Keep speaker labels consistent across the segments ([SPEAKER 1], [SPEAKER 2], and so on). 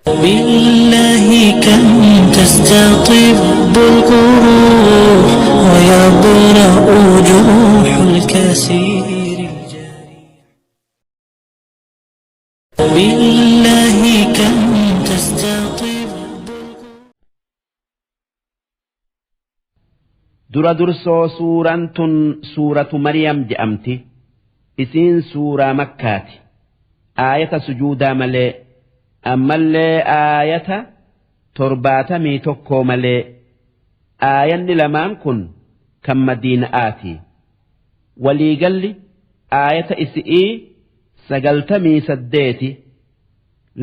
[SPEAKER 1] بالله كم تستطب القروح ويبرأ جروح الكثير الجريح. بالله كم تستطب.
[SPEAKER 2] Dura dursoo suuraan tun suuratu Maryam je'amti. Isiin suuraa Makkaati. Aayata sujuudaa malee, ammallee aayata 71 malee. Aayanni lamaan kun kan Madiina'aati. Waliigalli aayata isi'ii 98,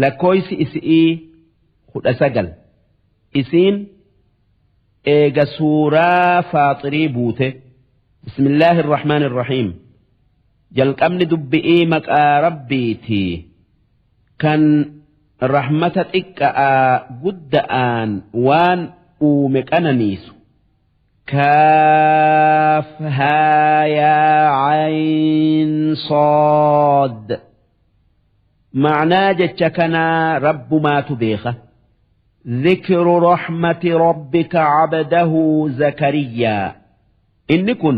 [SPEAKER 2] lakkooysi isi'ii 19. Isiin eega suuraa Faaxirii buute. Bismillaahi irrahmaan irrahiim. Jalqabni dubbi'ii maqaa Rabbiiti kan rahmata xiqqa'aa gudda'aan waan uume qananiisu. Kaaf haa yaa cayn sood. Ma'naa jecha kanaa Rabbumaatu beeka. Dhikru rahmati rabbika abdahu Zakariyaa. Inni kun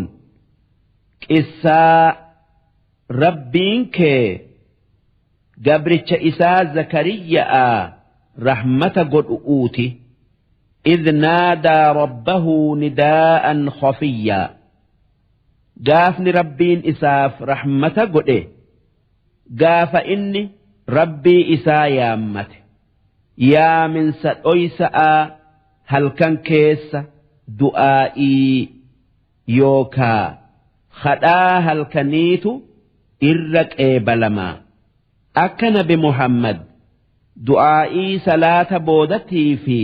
[SPEAKER 2] qissaa Rabbiin kee gabricha isaa Zakariya'aa rahmata godhu'uuti. Idh naadaa rabbahu nidaa'an khafiyyaa. Gaafni Rabbiin isaaf rahmata godhe gaafa inni Rabbii isaa yaammate. Yaaminsa dhoysa'aa halkan keessa du'aa'ii yookaa khadhaa halkaniitu irra qeebalamaa. Akka nabi Muhammad du'aa'ii salaata boodatii fi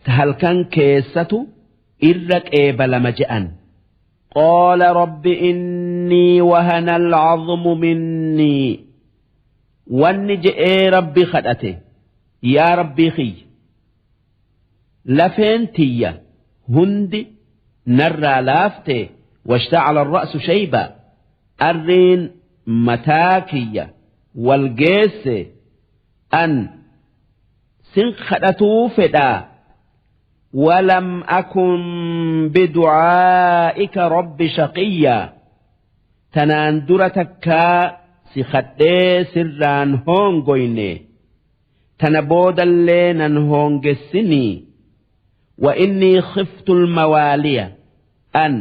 [SPEAKER 2] ta halkan keessatu irra qeebalama je'an. Qaala rabbi innii wahana al'azmu minnii. Wanni je'ee Rabbi khadhate, yaa Rabbii kiyya, lafeen tiyya hundi narraa laafte, washta'ala ar-ra'su shayba, arriin mataa kiyya wal geesse, an sin khadhatuu fedhaa, walam akun bidu'aa'ika rabbi shaqiyyaa, tanaan dura takkaa si khadhee sirraan hoongoyne, tana boodallee nan hoongessinii. Wa innii khiftul mawaaliya, an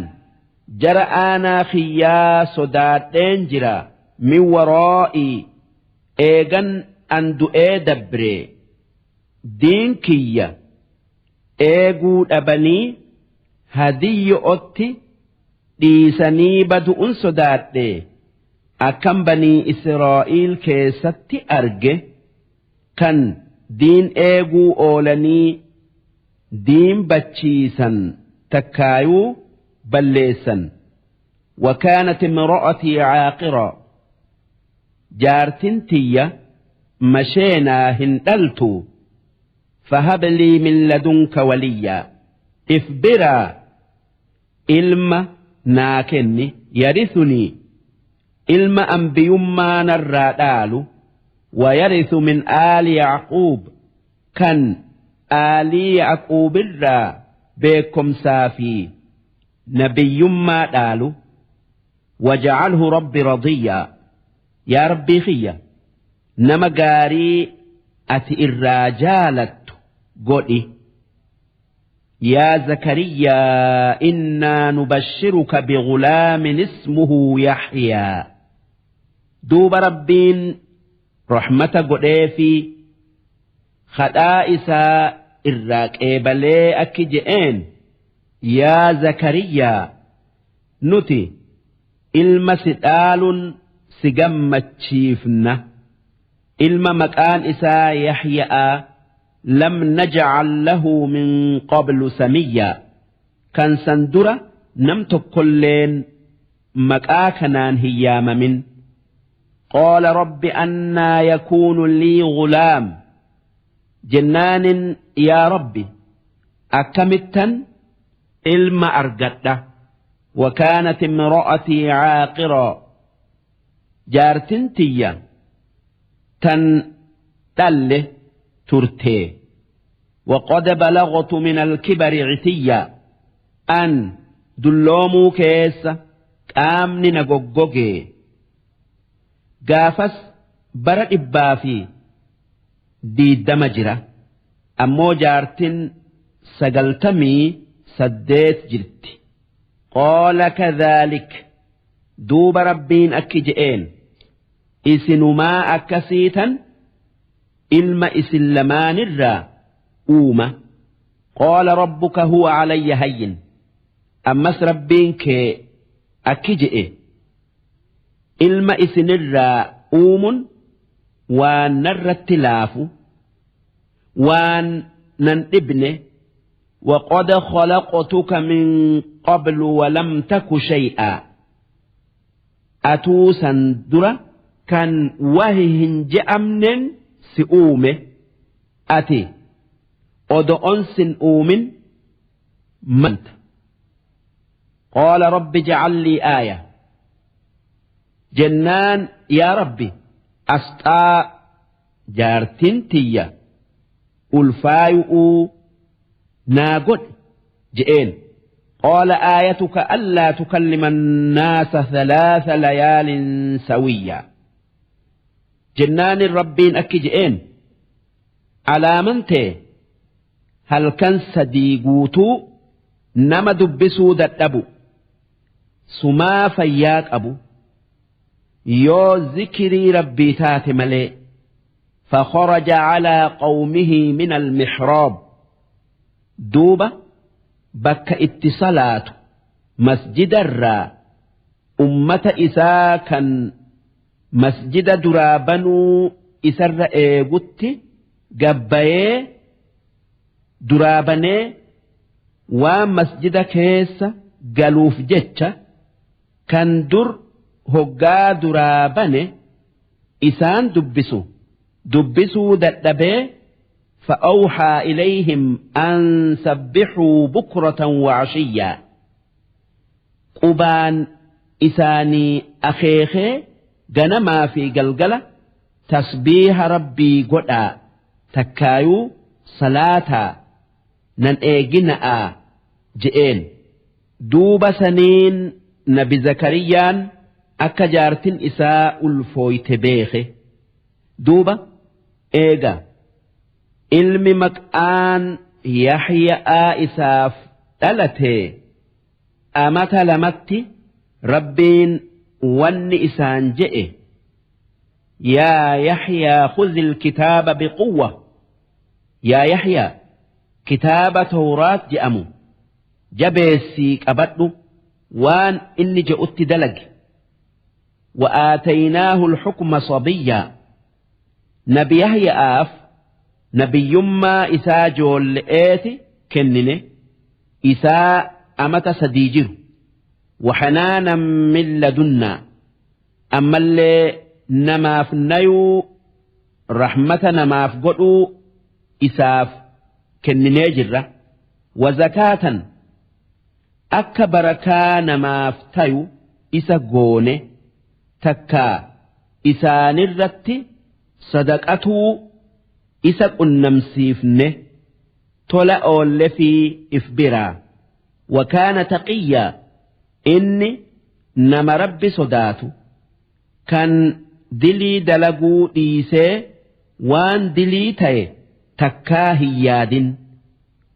[SPEAKER 2] jara aanaa kiyyaa sodaadheen jira, min waraa'ii, eegan an du'ee dabree diin kiyya eeguu dhabanii hadiyyo'otti dhiisanii badu'un sodaadhe, akkan banii Israa'iil keessatti arge kan diin eeguu oolanii diin bachiisan takkaayuu balleessan. Wakaanat imra'atii caaqiraa, jaartin tiyya masheenaa hin dhaltu, fahab lii min ladunka waliyyaa, if biraa ilma naa kenni, yarithunii, ilma anbiyummaa narraa dhaalu, wayarithu min aali Yacquub, kan aalii Yacquubirraa beekkomsaa fi nabiyyummaa dhaalu, wajacalhu rabbi radiyyaa, yaa Rabbii kiyya, nama gaarii ati irraa jaalattu godhi. Yaa Zakariyaa, innaa nubashshiruka bighulaamin ismuhu Yaxyaa. Duuba Rabbiin rahmata godheefi kadhaa isaa irraa qeebalee akki je'een: Yaa Zakariyaa, nuti ilma si dhaalun si gammachiifna, ilma maqaan isaa Yaxya'aa, lam naj'al lahu min qablu samiyyaa, kan san dura nam tokkolleen maqaa kanaan hin yaamamin. Qaala rabbi annaa yakuunu lii ghulaam, jennaanin yaa Rabbi, akkamittan ilma argadha, wakaanat imra'atii caaqiraa, jaartin tiyya tan dhalle. turtee. Waqad balagtu min alkibari citiyya, an dulloomuu keessa qaamni na goggogee. Gaafas bara 120 jira, ammoo jaartin 98 jirti. Qaala kadhaalik, duuba Rabbiin akki je'een: isinumaa akkasiitan ilma isin lamaanirraa uuma. Qaala rabbuka huwa calayya hayyin, ammas Rabbiin kee akki je'e: ilma isinirraa uumun waan narratti laafu, waan nan dhibne. وقد خلقتك من قبل ولم تك شيئا, atuu san dura kan wahi hin je'amnen si uume. Ati odo'on sin uumin manta. قال رب اجعل لي آية jennaan, yaa Rabbi, asxaa jaartin tiyya ulfaayu'uu naa godhi je'een. قال آيتك ألا تكلم الناس ثلاث ليال سويا jennaan, Rabbiin akki je'een: alaaman tee halkan 3 guutuu nama dubbisuu dadhabu, sumaa fayyaa qabu, yoo zikirii Rabbii taate malee. فخرج على قومه من المحراب, duuba bakka itti salaatu masjidarraa ummata isaa kan masjida duraa banuu isarra eegutti gabbayee, duraa banee waan masjida keessa galuuf jecha, kan dur hoggaa duraa bane isaan dubbisu dubbisuu dadhabee. فأوحى إليهم أن سبحوا بكرة وعشيا, qubaan isaanii akeekee ganamaa fi galgala tasbiiha Rabbii godhaa, takkaayuu salaataa nan eegina'aa je'een. Duuba saniin Nabi Zakariyyaan akka jaartin isaa ulfooyte beeke. Duuba eega ilmi maqaan Yaxya'aa isaaf dhalate amata 2tti, Rabbiin wanni isaan je'e: يا يحيى خذ الكتاب بقوة, yaa Yaxyaa, kitaaba Tawraat je'amu jabeessii qabadhu, waan inni je'utti dalage. وآتيناه الحكم صبيا, Nabi Yaxya'aaf nabiyyummaa isaa joolle'eeti kennine isaa amata 3 jiru. وحنانا من لدنا, ammallee namaaf nayuu, rahmata namaaf godhuu isaaf kenninee jirra. وزكاة, akka barakaa namaaf tayu isa goone, takkaa isaanirratti sadaqatuu isa qunnamsiifne, tola oolle fi if biraa. وكان تقيا, inni nama Rabbi sodaatu, kan dilii dalaguu dhiisee waan dilii ta'e takkaa hin yaadin.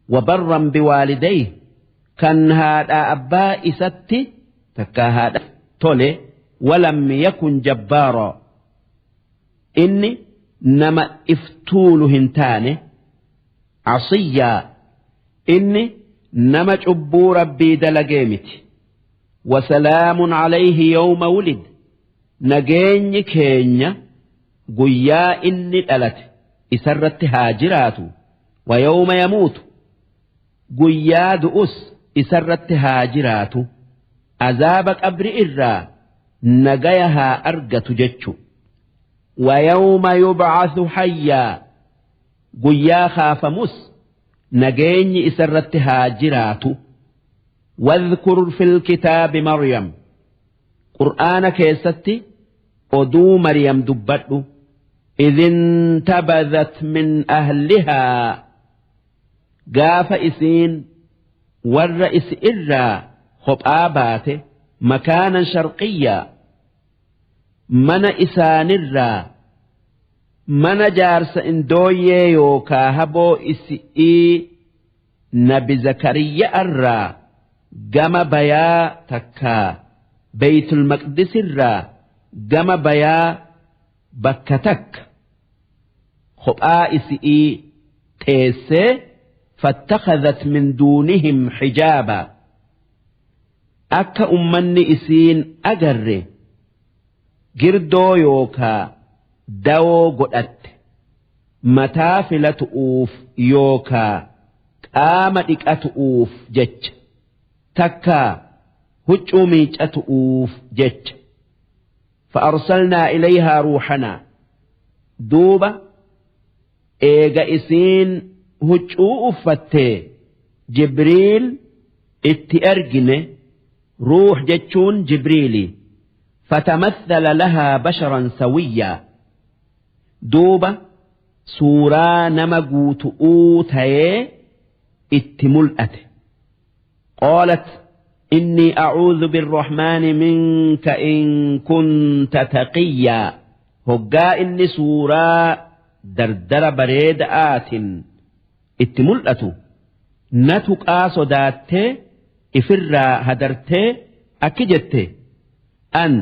[SPEAKER 2] وبرا بوالديه, kan haadha abbaa isatti takkaa haadha tole. ولم يكن جبارا, inni nama iftuulu hin taane. عصيا, inni nama cubbuu Rabbii dalagee miti. وسلام عليه يوم ولد, nageenyi keenya guyyaa inni dhalate isarratti haa jiraatu. ويوم يموت, guyyaa du'us isarratti haa jiraatu. Azaaba qabri irraa nagaya haa argatu jechu. ويوم يبعث حيا, guyyaa kaafamus nageenyi isarratti haa jiraatu. واذكر في الكتاب مريم, Qur'aana keessatti oduu Maryam dubbadhu. إذ انتبذت من أهلها gaafa isiin warra isi irraa kophaa baate makaanan sharqiyyaa mana isaanirraa mana jaarsa indooyyee yookaa haboo isi'ii nabi zakariya'arraa gama bayaa takkaa beytul maqdisirraa gama bayaa bakka takka kophaa isi'ii teessee fattakhadhat min duunihim hijaaba akka ummanni isiin agarre girdoo yookaa dawoo godhatte mataa filatu'uuf yookaa qaama dhiqatu'uuf jecha takkaa huccuu miicatu'uuf jecha فأرسلنا إليها روحنا duuba eega isiin huccuu uffattee jibriil itti ergine ruux jechuun jibriili فتمثل لها بشرا سويا duuba suuraa nama guutu'uu tayee itti mul'ate قالت إني أعوذ بالرحمن منك إن كنت تقيا hoggaa inni suuraa dardara bareeda'aatiin itti mul'atu na tuqaa sodaattee ifirraa hadartee akki jette an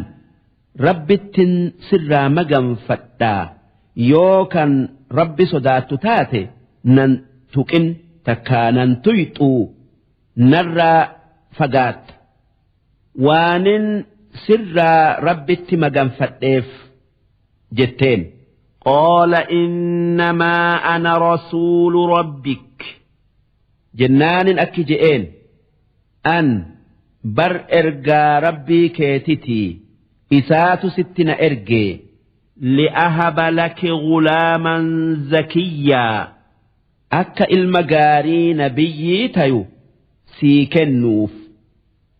[SPEAKER 2] rabbittin sirraa maganfadhaa yoo kan rabbi sodaattu taate nan tuqin takkaa nan tuyxuu narraa fagaatta waanin sirraa rabbitti maganfadheef jetteen. قال إنما أنا رسول ربك jennaanin akki je'een an bar ergaa rabbii keetitii isaatu sitti na ergee لأهب لك غلاما زكيا akka ilma gaarii nabiyyii tayu sii kennuuf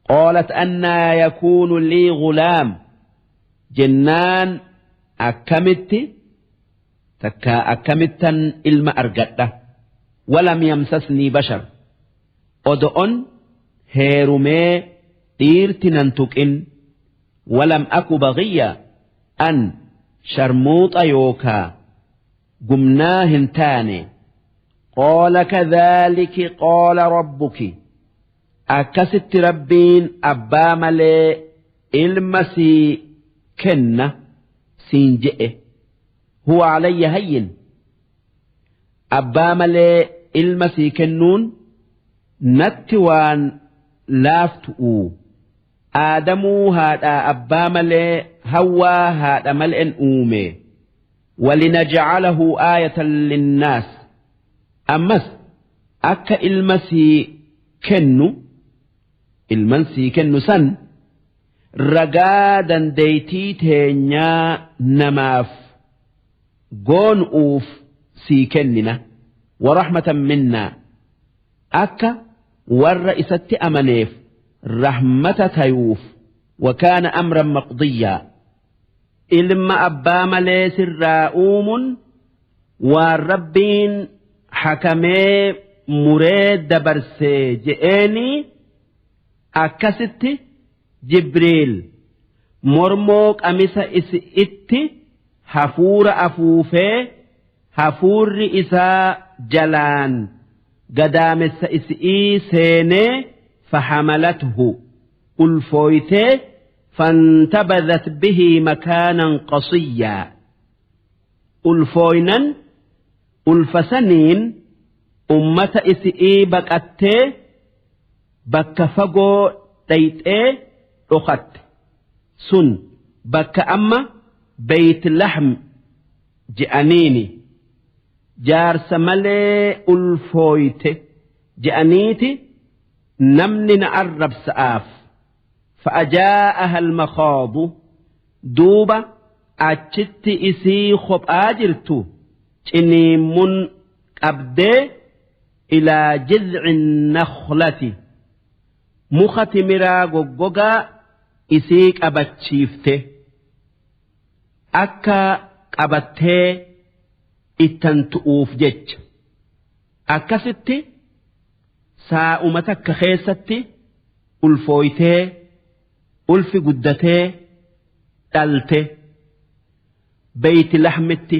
[SPEAKER 2] قالت أنى يكون لي غلام jennaan akkamitti takka akkamittan ilma argadha ولم يمسسني بشر odo'on heerumee dhiirti nan tuqin ولم أك بغيا an sharmuuxa yookaa gumnaa hin taane قال كذلك قال ربك akkasitti rabbiin abbaa malee ilma sii kenna siin je'e هو علي هين abbaa malee ilma sii kennuun natti waan laaftu'u aadamuu haadhaa abbaa malee hawwaa haadha maleen uume ولنجعله آية للناس ammas akka ilma sii kennu ilman sii kennu san ragaa dandeeytii teenyaa namaaf goonu'uuf sii kennina ورحمة منا akka warra isatti amaneef rahmata tayuuf وكان أمرا مقضيا ilma abbaa malee sirraa uumun waan rabbiin hakamee muree dabarsee je'eenii akkasitti jibriil mormoo qamisa isi'itti hafuura afuufee hafuurri isaa jalaan gadaamessa isi'ii seenee فحملته ulfooytee فانتبذت به مكانا قصيا ulfooynan ulfasaniin ummata isi'ii baqattee bakka fagoo dhayxee dhokatte sun bakka amma Beyt Lahm je'aniini jaarsa malee ulfooyte je'aniiti namni na arrabsa'aaf فأجاءها المخاض duuba achitti isii kophaa jirtu ciniimmun qabdee إلى جذع النخلة muka timiraa goggogaa isii qabachiifte akka qabattee ittantu'uuf jecha. Akkasitti saa'uma takka keessatti ulfooytee ulfi guddatee dhalte Beyti Lahmitti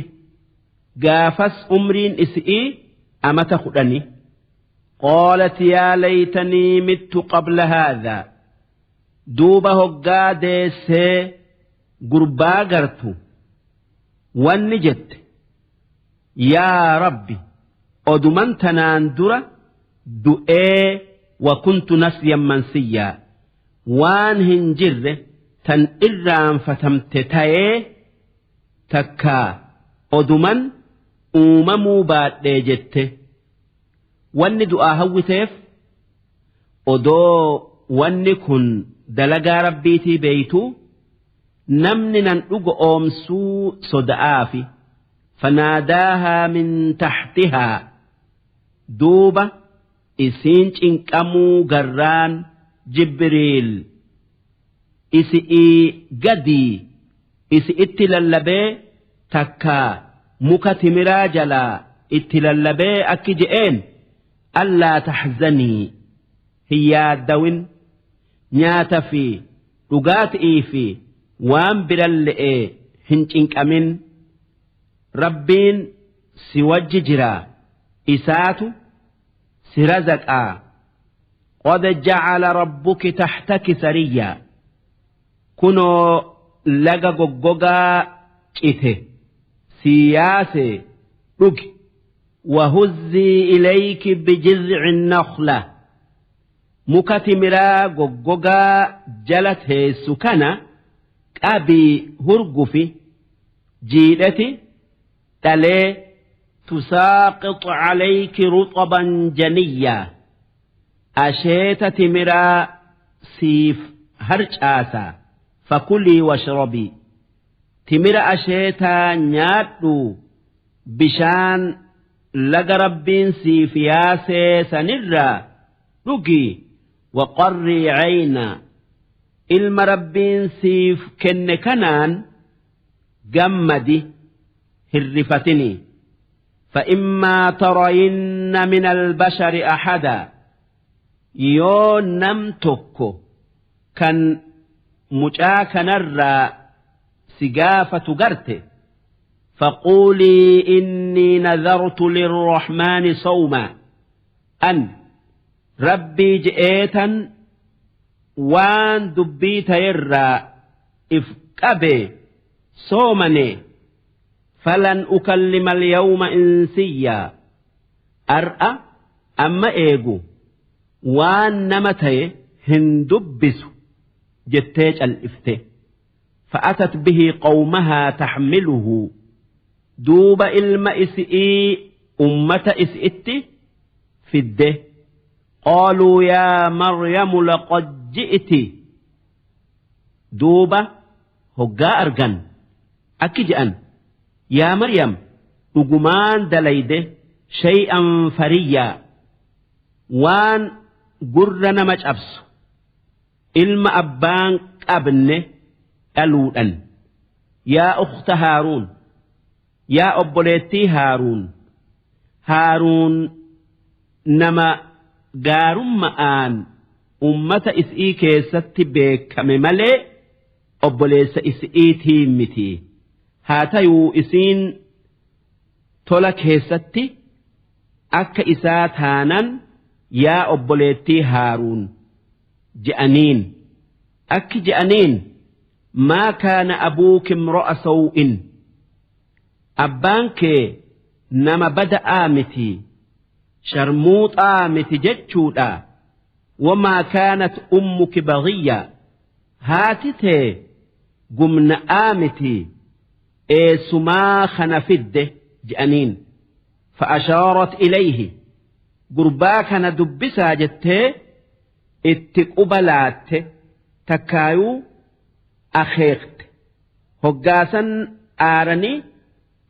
[SPEAKER 2] gaafas umriin isi'ii amata kudhani. Qaalat yaa laytanii mittu qabla haadhaa duuba hoggaa deessee gurbaa gartu wanni jette yaa Rabbi oduman tanaan dura du'ee wa kuntu nasyan mansiyyaa waan hin jirre tan irraanfatamte tayee takkaa oduman uumamuu baadhee jette. Wanni du'aa hawwiteef odoo wanni kun dalagaa Rabbiitii beeytuu namni nan dhugo oomsuu soda'aafi. Fanaadaahaa min taxtihaa duuba isiin cinqamuu garraan Jibriil isi'ii gadii isi'itti lallabee takkaa muka timiraa jalaa itti lallabee akki je'een allaa taxzanii hin yaaddawin nyaata fi dhugaati'ii fi waan biralle'ee hin cinqamin Rabbiin si wajji jiraa isaatu si razaqaa qad jacala rabbuki taxtaki sariyyaa kunoo laga goggogaa cite sii yaase dhugi wahuzzii ilayki bijizci nakhla muka timiraa goggogaa jala teessu kana qabii hurgufi jiidheti dhalee tusaaqix calayki ruxaban janiyyaa asheeta timiraa siif harcaasa fakulii washrabii timira asheetaa nyaadhu bishaan laga Rabbiin siif yaasee sanirraa dhugi waqarrii cayna ilma Rabbiin siif kenne kanaan gammadi hin rifatinii. فإما ترين من البشر أحدا yoo nam tokko kan mucaa kanarraa si gaafatu garte فقولي إني نذرت للرحمن صوما أن ربي جئيتا waan dubbii tayerraa if qabe soomane falan ukallima alyawma insiyyaa ar'a amma eegu waan nama taye hin dubbisu jettee cal'ifte. Fa'atat bihi qawmahaa taxmiluhu duuba ilma isi'ii ummata isi'itti fidde. Qaaluu yaa Maryamu laqad ji'ti duuba hoggaa argan akki je'an yaa Maryam dhugumaan dalayde shay'an fariyyaa waan gurra nama cabsu ilma abbaan qabne dhaluudhan yaa ukhta Haaruun yaa obboleettii Haaruun Haaruun nama gaarumma'aan ummata is'ii keessatti beekkame malee obboleessa isi'iitii miti. Haa tayuu isiin tola keessatti akka isaa taanan yaa obboleettii Haaruun je'aniin. Akki je'aniin maa kaana abuuki imro'a saw'in abbaan kee nama bada'aa miti sharmuuxaa miti jechuudha wamaa kaanat ummuki baghiyya haati tee gumna'aa miti eessumaa kana fidde je'aniin fa'ashaarat ilayhi gurbaa kana dubbisaa jettee itti quba laatte takkaayuu akeekte hoggaasan aaranii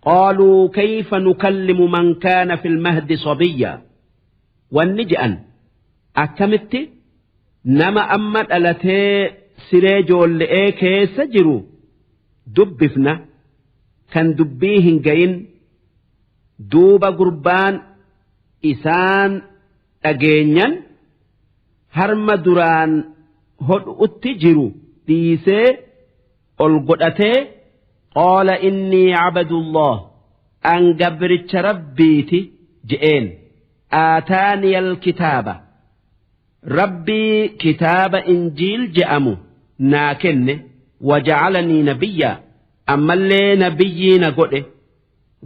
[SPEAKER 2] qaaluu kayfa nukallimu man kaana fil mahdi sabiyya wanni je'an akkamitti nama amma dhalatee siree joolle'ee keessa jiru dubbifna kan dubbii hin gayin. Duuba gurbaan isaan dhageenyan harma duraan hodhu'utti jiru dhiisee ol godhatee qaala innii cabdullah an gabricha rabbiiti je'een aataaniyal kitaaba rabbii kitaaba injiil je'amu naa kenne wajacalanii nabiyyaa ammallee nabiyyii na godhe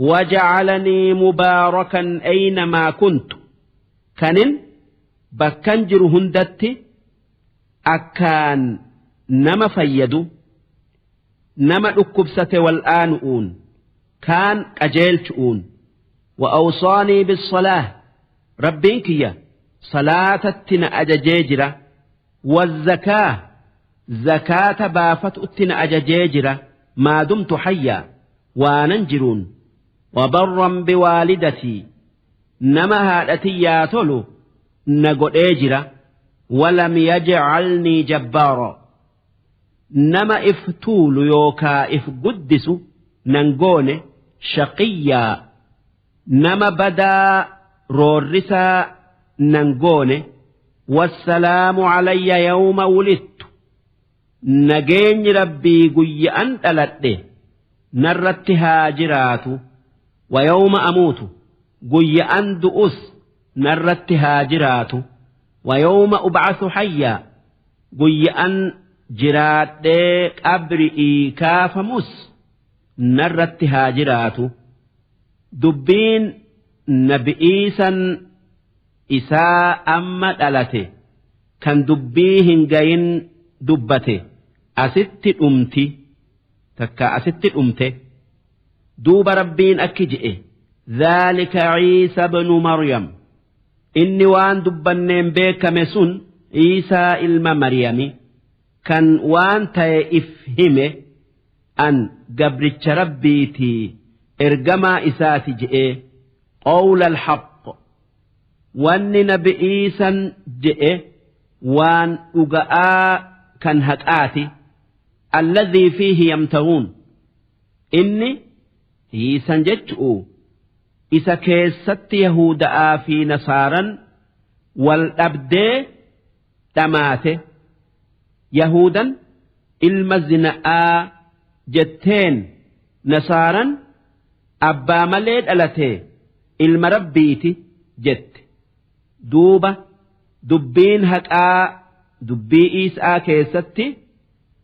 [SPEAKER 2] wajacalanii mubaarakan aynamaa kuntu kanin bakkan jiru hundatti akkaan nama fayyadu nama dhukkubsate wal'aanu'uun kaan qajeelchu'uun وأوصاني بالصلاة ربين كيا صلاة اتنا أججيجرة والزكاة زكاة بافت اتنا أججيجرة ما دمت حيا واننجرون وبرا بوالدتي نما هادتي يا تولو نقول إجرة ولم يجعلني جبارا نما افتول يوكا افقدس ننقونه شقيا نما بدا رورسا ننقونه والسلام علي يوم ولدت نجين ربي قي أنت لده نرت هاجرات ويوم أموت قي أن دؤس نرت هاجرات ويوم أبعث حيا قي أن جرات أبرئي كافمس نرت هاجرات دبين نبئيسا إساء أما ألته كان دبيهن جين دبته أست أمتي تكا أست أمته دوب ربين أكجئ ذلك عيسى بن مريم إني وان دبنين بيك مسون عيسى إلما مريم كان وان تيفهمه أن قبرتش ربيتي إرجما إساتي جئ قول الحق وان نبئيسا جئ وان أقاء كان هكآتي الذي فيه يمترون إني عيسى جتؤ إسا كيست يهودا في نصارا والأبدي تماته يهودا المزناء جتين نصارا أبا مليد ألته المربيتي جت دوبة دبين هكا دبي إيسا كيستي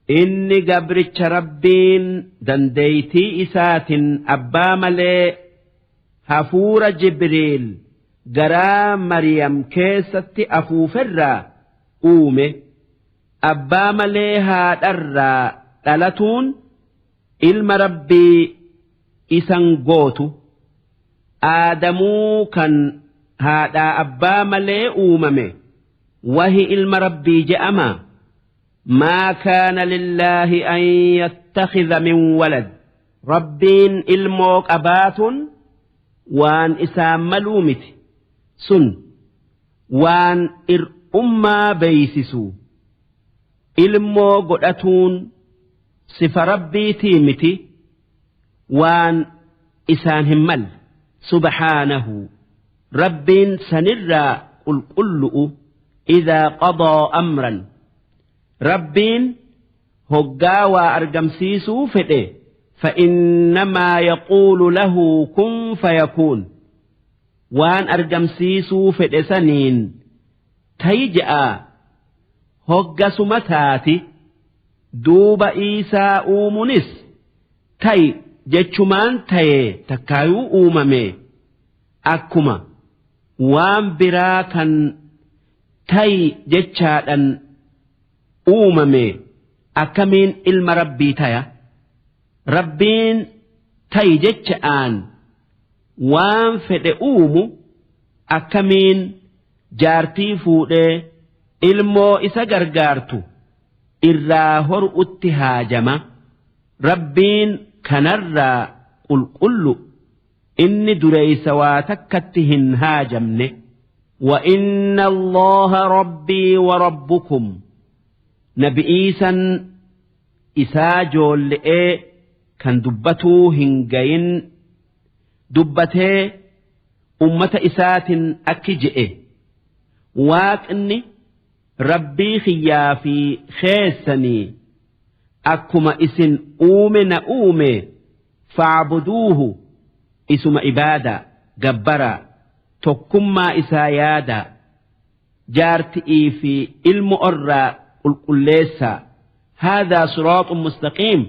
[SPEAKER 2] إني قبرتش ربين دنديتي إسات أبا ملي هفور جبريل جرا مريم كيستي أفوفرا أومي أبا ملي هادرا تلتون المربي إسان قوتو آدمو كان هذا أبا ملي أوممي وهي المربي جأما ما كان لله أن يتخذ من ولد ربين الموك أبات وان إسام ملومت سن وان إرأما بيسسو المو قدأتون صف ربي تيمتي وان إسان همل سبحانه ربين سنرى قل قلؤ إذا قضى أمرا ربين هقاوى أرقمسيسو فئه فإنما يقول له كن فيكون وان أرقمسيسو فئه سنين تيجأ هقا سمتاتي دوب إيسا أومنس تي جتشمان تي تكايو أوممي أكما وان براكا تي جتشادا uumame akkamiin ilma rabbii taya rabbiin tayi jecha'aan waan fedhe uumu akkamiin jaartii fuudhee ilmoo isa gargaartu irraa horu'utti haajama rabbiin kanarraa qulqullu inni dureeysa waa takkatti hin haajamne وإن الله ربي وربكم نبئيسا إسا جولئ كان دبتو هنجين dubbatee ummata isaatin akki je'e: Waaqni Rabbii kiyyaa fi keessanii akkuma isin uume na uume, fa'buduuhu, isuma ibaadaa gabbaraa, tokkummaa isaa yaadaa, jaarti'ii fi ilmo irraa qulqulleessaa. Haadhaa siraaxun mustaqiim,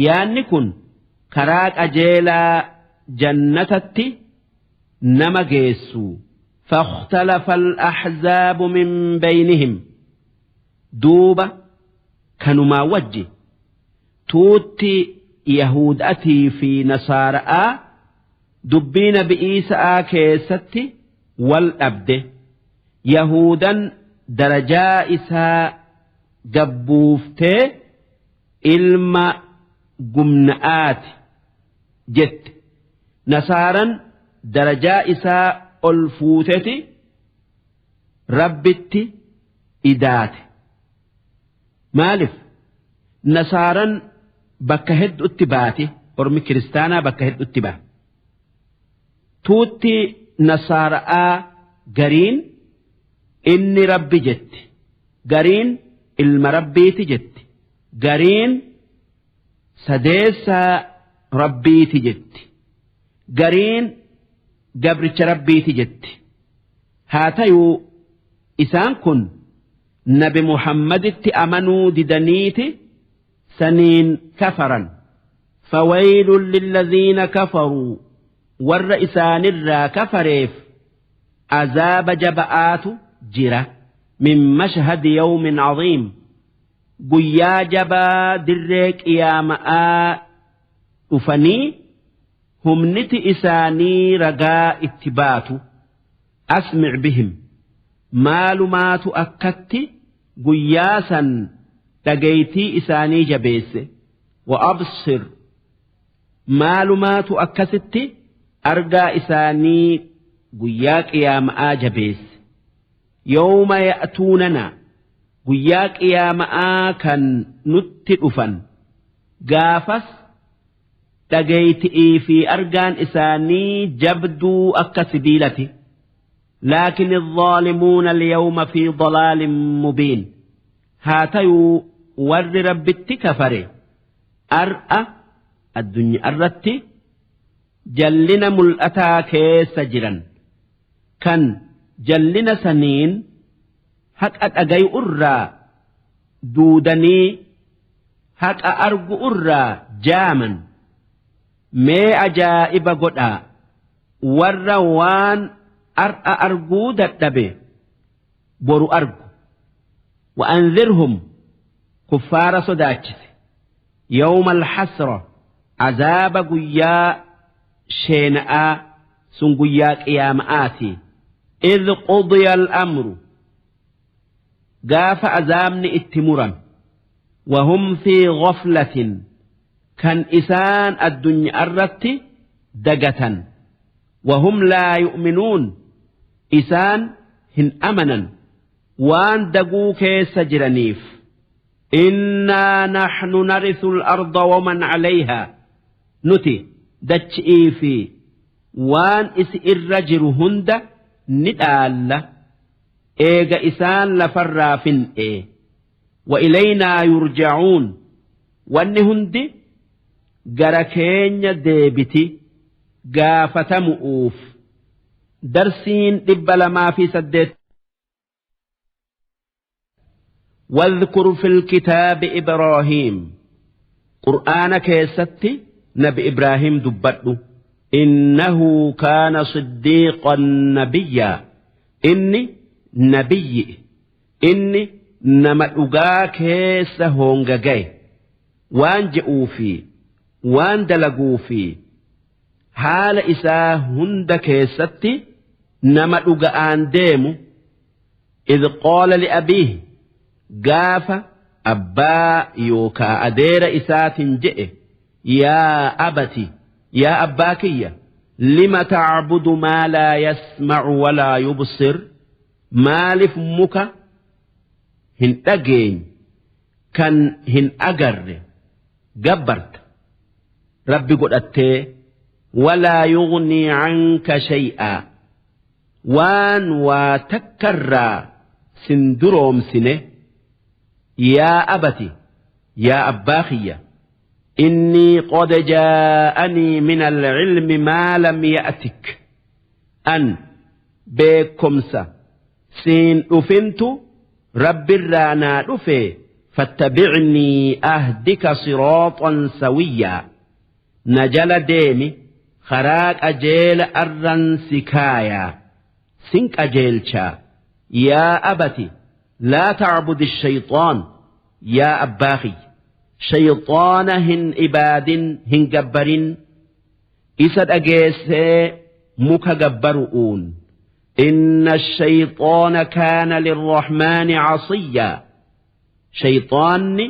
[SPEAKER 2] yaanni kun karaa qajeelaa jannatatti nama geessu. فاختلف الأحزاب من بينهم, duuba kanumaa wajji tuutti Yahudatii fi Nasaara'aa dubbii Nabi Iisa'aa keessatti wal dhabde. Yahudan darajaa isaa gabbuuftee ilma gumna'aati jette, Nasaaran darajaa isaa ol fuuteti Rabbitti idaate. Maalif Nasaaran bakka hedduutti baati? Ormi kiristaanaa bakka hedduutti ba'a. Tuutti Nasaara'aa gariin inni Rabbi jetti, gariin ilma Rabbiiti jetti, gariin sadeessaa Rabbiiti jetti, gariin gabricha Rabbiiti jetti. Haa tayuu isaan kun Nabi Muhammaditti amanuu didaniiti saniin kafaran. فويل للذين كفروا, warra isaanirraa kafareef azaaba jaba'aatu jira, من مشهد يوم عظيم, guyyaa jabaa dirree qiyaama'aa dhufanii humniti isaanii ragaa itti baatu. أسمع بهم, maalumaatu akkatti guyyaa san dhageeytii isaanii jabeesse? وأبصر, maalumaatu akkasitti argaa isaanii guyyaa qiyaama'aa jabeesse? يوم يأتوننا, guyyaa qiyaama'aa kan nutti dhufan, gaafas dhageeyti'ii fi argaan isaanii jabduu akka sibiilati. لكن الظالمون اليوم في ضلال مبين, haa tayuu warri Rabbitti kafare ar'a addunyaa irratti jallina mul'ataa keessa jiran, kan jallina saniin haqa dhagayu irraa duudanii haqa argu irraa jaaman. Mee ajaa'iba godhaa, warra waan ar'a arguu dadhabe boru argu. وأنذرهم, kuffaara sodaachise, يوم الحسرة, azaaba guyyaa sheena'aa, sun guyyaa qiyaama'aati. إذ قضي الأمر, gaafa azaabni itti muran, وهم في غفلة, kan isaan addunyaa irratti dagatan, وهم لا يؤمنون, isaan hin amanan waan daguu keessa jiraniif. إنا نحن نرث الأرض ومن عليها, nuti dachi'ii fi waan isi irra jiru hunda ni dhaalla eega isaan lafarraa fin'e. وإلينا يرجعون, wanni hundi gara keenya deebiti gaafatamu'uuf. Darsiin 208. واذكر في الكتاب إبراهيم, qur'aana keessatti Nabi Ibraahim dubbadhu. إنه كان صديقا نبيا, inni nabiyyi, inni nama dhugaa keessa hoongagaye, waan je'uu fi waan dalaguu fi haala isaa hunda keessatti nama dhuga'aan deemu. إذ قال لأبيه, gaafa abbaa yookaa adeera isaatiin je'e: يا أبت, yaa abbaa kiyya, لم تعبد ما لا يسمع ولا يبصر, maaliif muka hin dhageenye kan hin agarre gabbarta Rabbi godhattee? Walaa yughnii 'anka shay'aa waan waa takkarraa sin duroomsine yaa abati yaa abbaa kiyya innii qad jaa'anii min al-'ilmi maa lam ya'tik an beekkomsa siin dhufintu Rabbirraa naa dhufe fattabi'nii ahdika siraaxan sawiyyaa na jala deemi karaa qajeela arran si kaayaa sin qajeelchaa yaa abati laa ta'budi shayxaan yaa abbaa kiyya shayxaana hin ibaadin hin gabbarin isa dhageessee muka gabbaru'uun inna shayxaana kaana lirrahmaani casiyyaa shayxaanni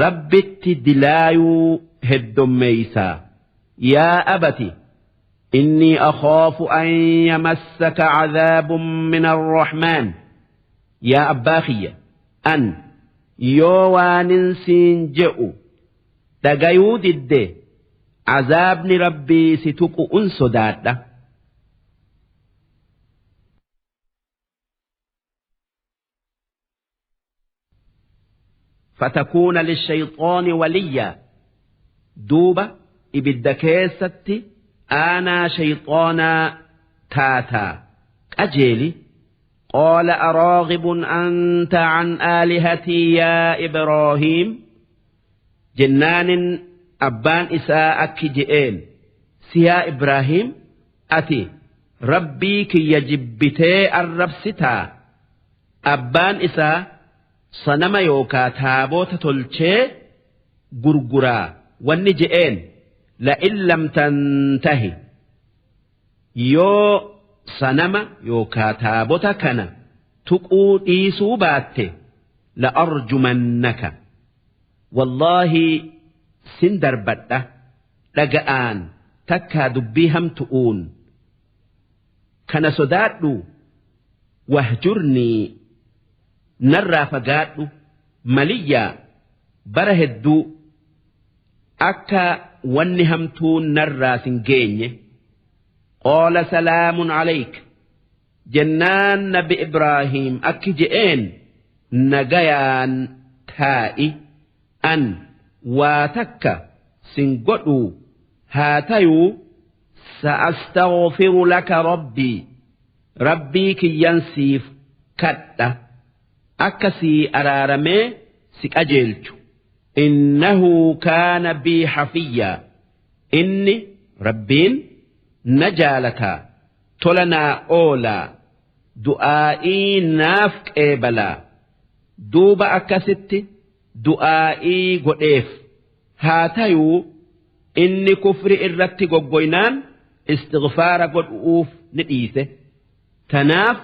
[SPEAKER 2] rabbitti dilaayuu heddommeeysaa yaa abati innii akhaafu an yamassaka cadaabun min arrahmaan yaa abbaa kiyya an yoo waanin siin je'u dhagayuu didde azaabni rabbii si tuqu'un sodaadha. Fatakuuna lishayxaani waliyyaa duuba ibidda keessatti aanaa shayxaanaa taataa qajeeli qaala araaghibun anta an aalihatii yaa ibraahiim jennaanin abbaan isaa akki je'een si yaa ibraahiim ati rabbii kiyya jibbitee arrabsitaa abbaan isaa sanama yookaa taaboota tolchee gurguraa wanni je'een la'in lam tantahi yoo sanama yookaa taabota kana tuquu dhiisuu baatte la'arjumannaka wallaahi sin darbadha dhaga'aan takkaa dubbii hamtu'uun kana sodaadhu wahjurnii narraa fagaadhu maliyyaa bara hedduu akka wanni hamtuun narraa sin geenye qaala salaamun alayk jennaan nabi ibraahiim akki je'een nagayaan taa'i an waa takka sin godhuu haa tayuu sa'astaghfiru laka rabbii rabbii kiyyan siif kadha akka sii araaramee si qajeelchu innahu kaana bii hafiyyaa inni rabbiin na jaalataa tola naa oolaa du'aa'ii naaf qeebalaa duuba akkasitti du'aa'ii godheef haa tayuu inni kufri irratti goggoynaan istighfaara godhu'uuf ni dhiise tanaaf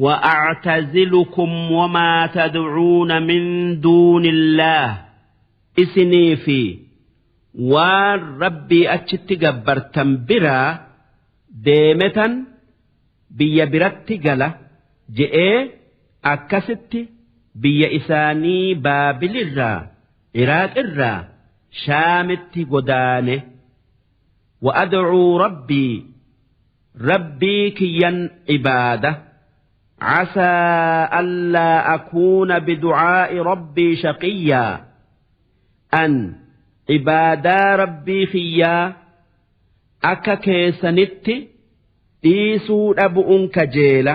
[SPEAKER 2] وأعتزلكم وما تدعون من دون الله إسني في waan rabbii achitti gabbartan biraa deemetan biyya biratti gala je'ee akkasitti biyya isaanii baabilirraa iraaqirraa shaamitti godaane wa'adcuu rabbii rabbii kiyyan ibaada casaa allaa akuuna biducaa'i rabbii shaqiyyaa an ibaadaa rabbii kiyyaa akka keessanitti dhiisuu dhabu'un kajeela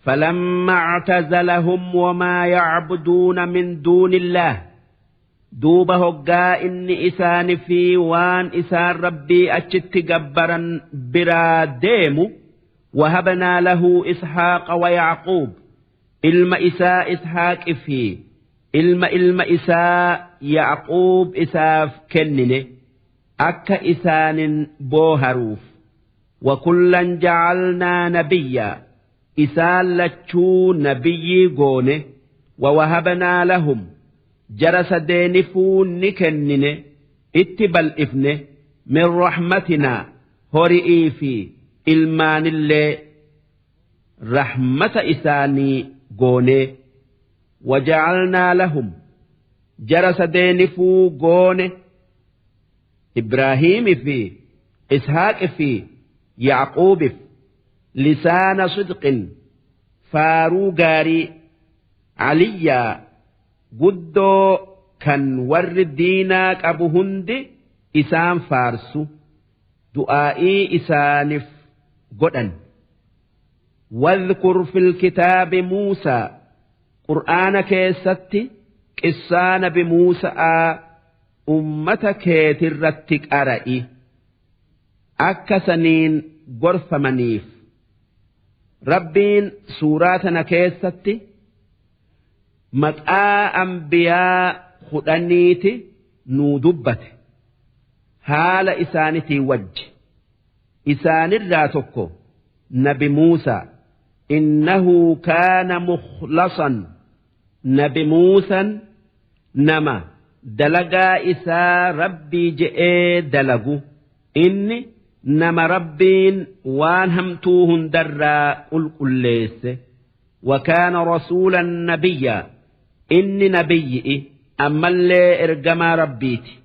[SPEAKER 2] فلما اعتزلهم وما يعبدون من دون الله duuba hoggaa inni isaani fi waan isaan rabbii achitti gabbaran biraa deemu wahabnaa lahu ishaaqa wa yacquub ilma isaa ishaaqi fi ilma ilma isaa yacquub isaaf kennine akka isaanin booharuuf wakullan jacalnaa nabiyyaa isaan lachuu nabiyyii goone wawahabnaa lahum jara sadeenifuu ni kennine itti bal'ifne min rahmatinaa hori'ii fi ilmaanillee rahmata isaanii goonee waja'alnaa lahum jara sadeenifuu goone Ibraahiimi fi Ishaaqi fi Yacquubif lisaana sidqin faaruu gaarii caliyyaa guddoo kan warri diinaa qabu hundi isaan faarsu du'aa'ii isaanif godhan. واذكر في الكتاب موسى قرآن كيستي قصان بموسى أمة كيترتك أرأي أكسنين غرف منيف ربين سوراتنا كيستي متآ أنبياء خدنيتي نودبت haala isaanitii wajji isaanirraa tokko nabi Muusaa innahu kaana mukhlasan nabi Muusan nama dalagaa isaa rabbii je'ee dalagu inni nama rabbiin waan hamtuu hundarraa qulqulleesse وكان رسولا نبيا إني نبيئ أما اللي إرجما ربيتي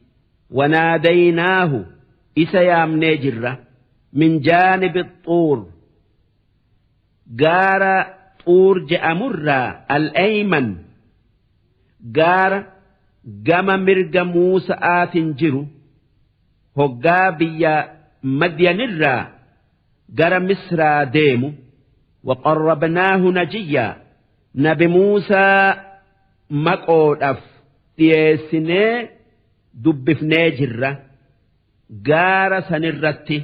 [SPEAKER 2] وناديناه إسا يامني جرة من جانب الطور جار طور جأمر الأيمن جار جم مرج موسى آت جرو هقابيا مدين الرا جار مصر ديمو وقربناه نجيا نبي موسى مقود أف تيسني dubbifnee jirra gaara sanirratti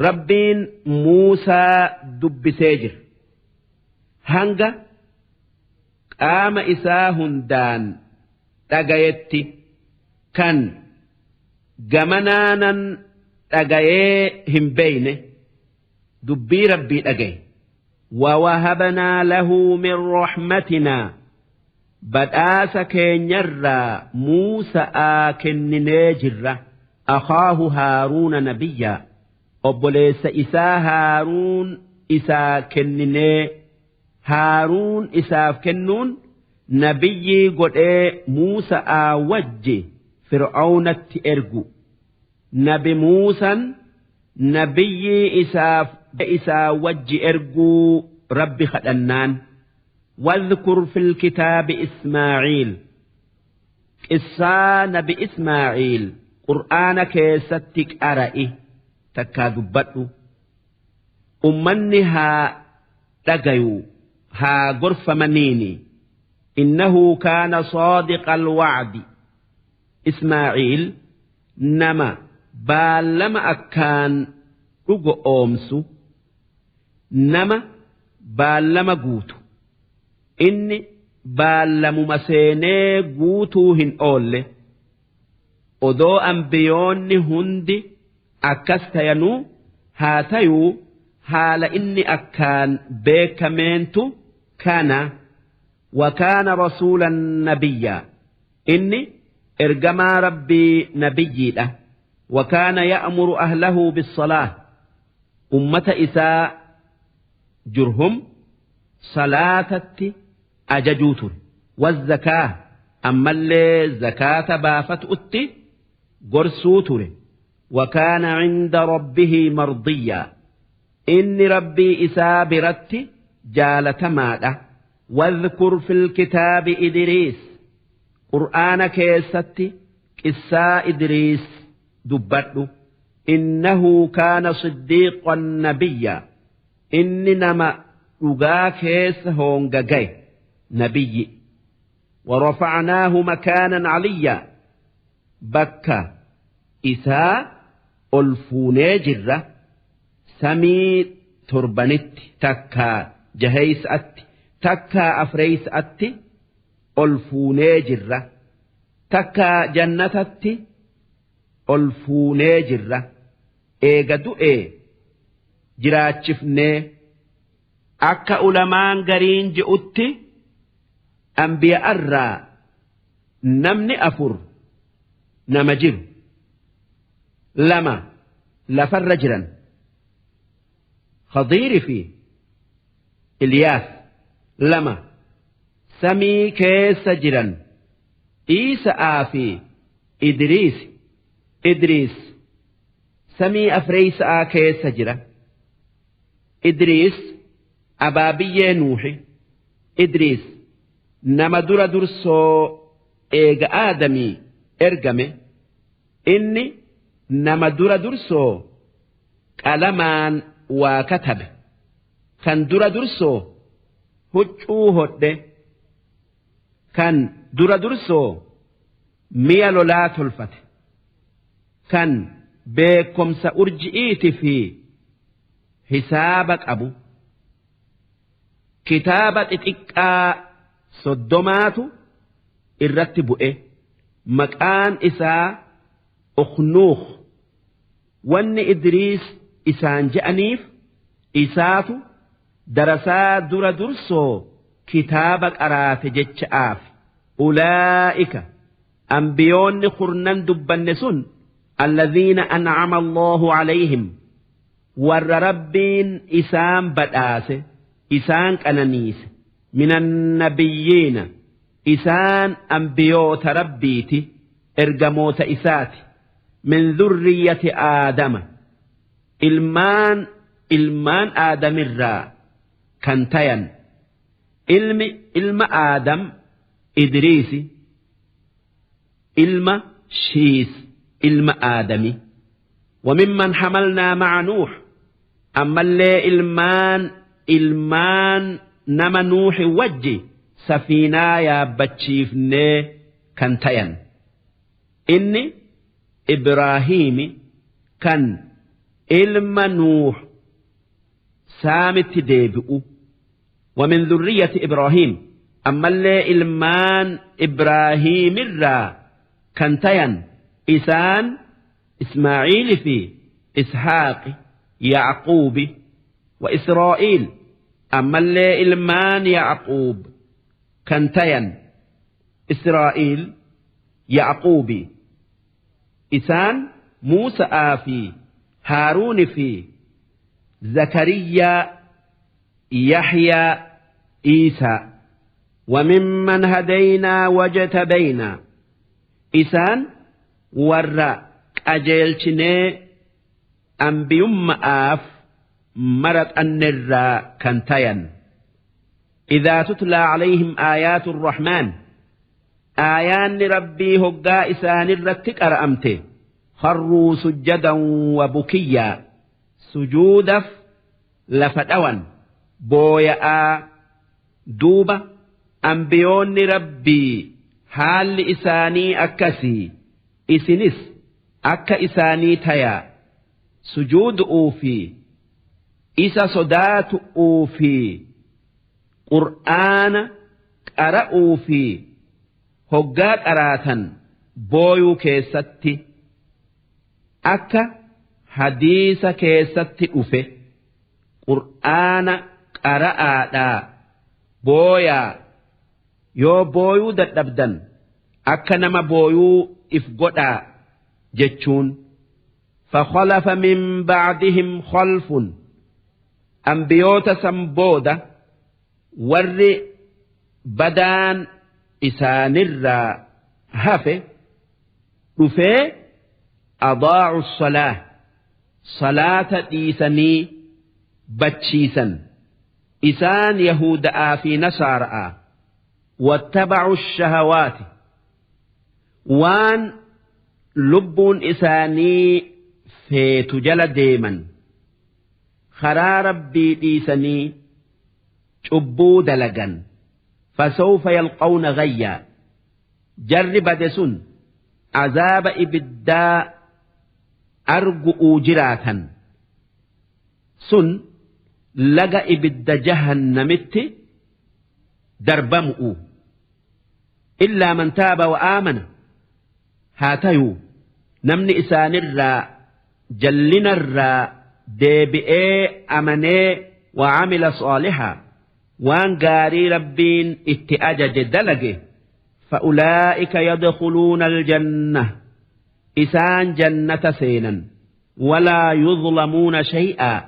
[SPEAKER 2] rabbiin Muusaa dubbisee jira hanga qaama isaa hundaan dhagayetti kan gamanaanan dhagayee hin beeyne dubbii rabbii dhagaye. ووهبنا له من رحمتنا badhaasa keenyarraa Muusa'aa kenninee jirra akhaahu Haaruuna nabiyyaa obboleessa isaa Haaruun isaa kenninee Haaruun isaaf kennuun nabiyyii godhee Muusa'aa wajji Fir'aawnatti ergu nabi Muusan nabiyyii isaaf isaa wajji erguu rabbi kadhannaan. واذكر في الكتاب إسماعيل قصة نبي إسماعيل قرآن كيستك أرأي تكادبتو أمنها تقيو ها غرف منيني إنه كان صادق الوعد إسماعيل نما بالما أكان أمسو نما بالما قوتو inni baallamuma seenee guutuu hin oolle odoo ambiyoonni hundi akkas tayanuu haa tayuu haala inni akkaan beekameentu kana wakaana rasuulan nabiyyaa inni ergamaa rabbii nabiyyiidha wakaana ya'muru ahlahu bisalaah ummata isaa jurhum salaatatti ajajuu ture wazzakaa ammallee zakaata baafatutti gorsuu ture wakaana cinda rabbihi mardiyyaa inni rabbii isaa biratti jaalatamaadha واذكر في الكتاب إدريس قرآن كيستي قصة إدريس دبته إنه كان صديقا نبيا إني نما dhugaa keessa hoongagay nabiyyi ورفعناه مكانا عليا bakka isaa ol fuunee jirra samii torbanitti takkaa jaheeysatti takkaa afreeysatti ol fuunee jirra takkaa jannatatti ol fuunee jirra eega du'ee jiraachifnee akka ulamaan gariin je'utti anbiya'arraa namni afur nama jiru lama lafarra jiran Khadiiri fi Iliyaas lama samii keessa jiran Iisa'aa fi Idriis Idriis Samii afreeysa'aa keessa jira. Idriis abaabiyyee Nuuhi. Idriis nama dura dursoo eega Aadamii ergame. Inni nama dura dursoo qalamaan waa katabe. Kan dura dursoo huccuu hodhe. Kan dura dursoo mi'a lolaa tolfate. Kan beekomsa urji'iiti fi hisaaba qabu. Kitaaba xixiqqaa 30tu irratti bu'e. Maqaan isaa Ukhnuukh. Wanni Idriis isaan je'aniif isaatu darasaa dura dursoo kitaaba qaraate jecha'aaf. Ulaa'ika anbiyoonni kurnan dubbanne sun alladhiina an'ama Allahu alayhim warra Rabbiin isaan badhaase isaan qananiise minan nabiyyiina isaan anbiyoota Rabbiiti ergamoota isaati min dhurriyyati Aadama ilmaan ilmaan Aadamirraa kan tayan ilmi ilma Aadam Idriisi ilma Shiis ilma Aadami. وممن حملنا مع نوح ammallee ilmaan ilmaan nama Nuuhi wajji safiinaa yaabbachiifnee kan tayan. Inni Ibraahiimi kan ilma Nuuh Saamitti deebi'u. ومن ذرية إبراهيم ammallee ilmaan Ibraahiimirraa kan tayan isaan Ismaaciili fi Ishaaqi Yacquubi wa Israa'iil ammallee ilmaan Yacquub kan tayan Israa'iil Yacquubi isaan Muusa'aa fi Haaruuni fi Zakariyaa Yaxyaa Iisaa. وممن هدينا واجتبينا isaan warra qajeelchinee anbiyumma'aaf maraxannerraa kan tayan. إذا تتلى عليهم آيات الرحمن aayaanni Rabbii hoggaa isaanirratti qara'amte خروا سجدا وبكيا sujuudaf lafa dhawan booya'aa. Duuba anbiyoonni Rabbii haalli isaanii akkasii, isinis akka isaanii tayaa sujuudu'uu fi isa sodaatu'uu fi Qur'aana qara'uu fi hoggaa qaraatan booyuu keessatti. Akka hadiisa keessatti dhufe, qur'aana qara'aadhaa booyaa, yoo booyuu dadhabdan akka nama booyuu if godhaa jechuun. فخلف من بعدهم خلف anbiyoota san booda warri badaan isaanirraa hafe dhufee أضاعوا الصلاة salaata dhiisanii bachiisan. Isaan Yahuda'aa fi Nasaara'a. واتبعوا الشهوات waan lubbuun isaanii feetu jala deeman, karaa Rabbii dhiisanii cubbuu dalagan. فسوف يلقون غيا jarri bade sun azaaba ibiddaa argu'uu jiraatan. Sun laga ibidda jahannamitti darbamu'u. إلا من تاب وآمن haa tayuu namni isaanirraa jallinarraa deebi'ee amanee وعمل صالحا waan gaarii Rabbiin itti ajaje dalage فأولئك يدخلون الجنة isaan jannata seenan ولا يظلمون شيئا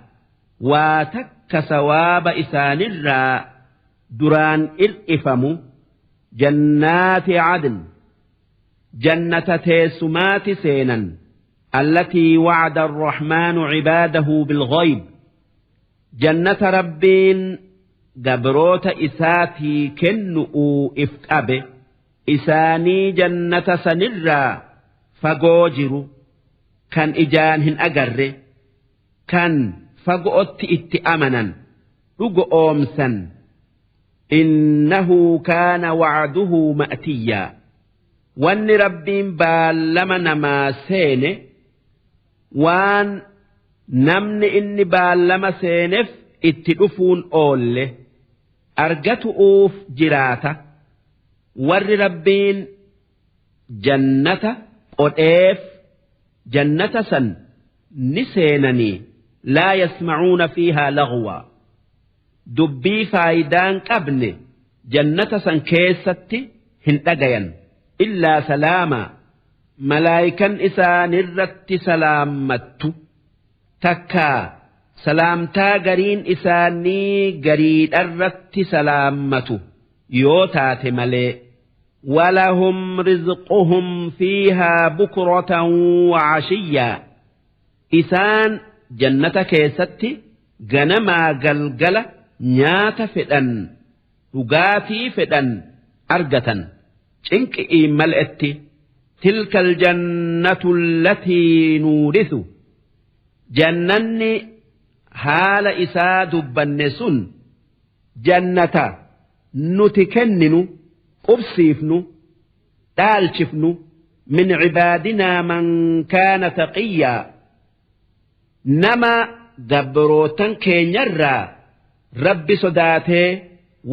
[SPEAKER 2] waa takka sawaaba isaanirraa duraan ir'ifamu. جنات عدن jannata teessumaati seenan. Allatii wa'ada arrahmaanu cibaadahu bilghayb jannata Rabbiin gabroota isaatii kennu'uu if qabe isaanii jannata sanirraa fagoo jiru kan ijaan hin agarre kan fago'otti itti amanan dhugo'oomsan innahu kaana wa'duhu ma'tiyyaa Wanni Rabbiin baallama namaa seene waan namni inni baallama seenef itti dhufuun oolle argatu'uuf jiraata. Warri Rabbiin jannata qodheef jannata san ni seenanii laa yasma'uuna fiihaa laghwaa. Dubbii faaydaan qabne jannata san keessatti hin dhagayan illaa salaamaa malaaykan isaanirratti salaammattu takkaa salaamtaa gariin isaanii gariidharratti salaammatu yoo taate malee walahum rizquhum fiihaa bukratan wa'ashiyyaa isaan jannata keessatti ganamaa galgala nyaata fedhan dhugaatii fedhan argatan cinqi'iin mal'etti tilka aljannatu allatii nuurisu jannanni haala isaa dubbanne sun jannata nuti kenninu qubsiifnu dhaalchifnu min cibaadinaa man kaana taqiyyaa Nama gabrootan keenyarraa Rabbi sodaatee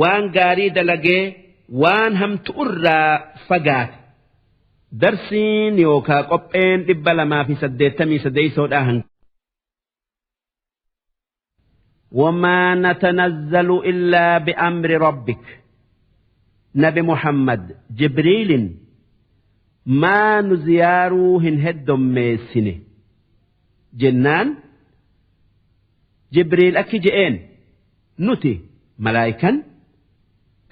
[SPEAKER 2] waan gaarii dalagee waan hamtu'urraa fagaate. Darsiin yookaa qopheen 283 hanga. وما نتنزل إلا بأمر ربك نبي محمد جبريل ما نزياروهن هدوميسنه jennaan jibriil akki je'een nuti malaaykan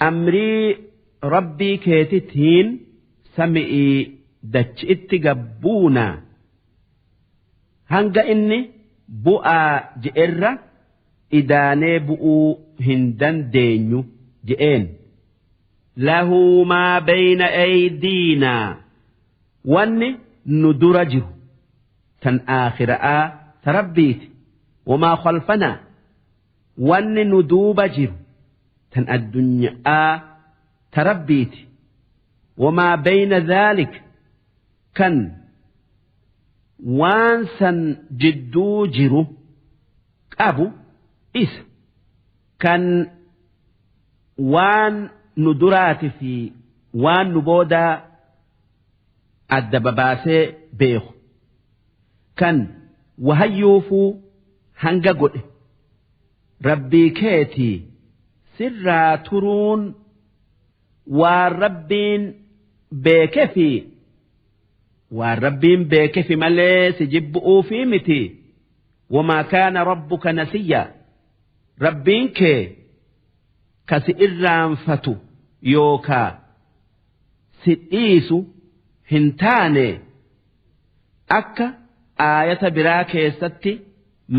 [SPEAKER 2] amrii rabbii keetitiin sami'ii dachi'itti gabbuunaa hanga inni bu'aa je'erra idaanee bu'uu hin dandeenyu je'een. Lahu maa bayna aydiinaa wanni nu dura jiru tan aakhira'aa ta Rabbiiti wamaa khalfanaa wanni nu duuba jiru tan addunya'aa ta Rabbiiti wamaa bayna dhaalik kan waan san jidduu jiru qabu isa kan waan nu duraati fi waan nu boodaa adda babaasee beeku kan wahayyuufuu hanga godhe rabbii keetii sirraa turuun waan rabbiin beekefi waan rabbiin beekefi malee si jibbu'uufii miti wamaa kaana rabbuka nasiyya rabbiin kee ka si irraanfatu yookaa si dhiisu hin taane akka aayata biraa keessatti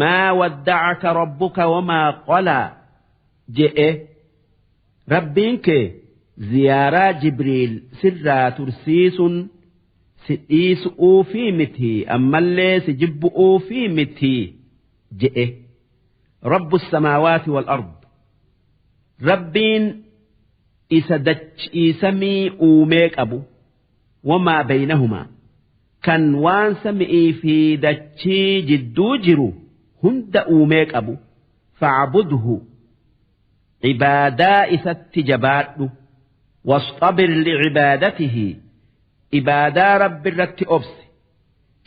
[SPEAKER 2] maa wadda'aka rabbuka wamaa qalaa je'e rabbiin kee ziyaaraa jibriil sirraa tursiisun si dhiisu'uufii miti ammallee si jibbu'uufii miti je'e rabbu samaawaati wal ard rabbiin isa dachii samii uumee qabu wamaa baynahumaa kan waan sami'ii fi dachii jidduu jiru hunda uumee qabu facbudhu ibaadaa isatti jabaadhu wasxabir licibaadatihi ibaadaa rabbi irratti obsi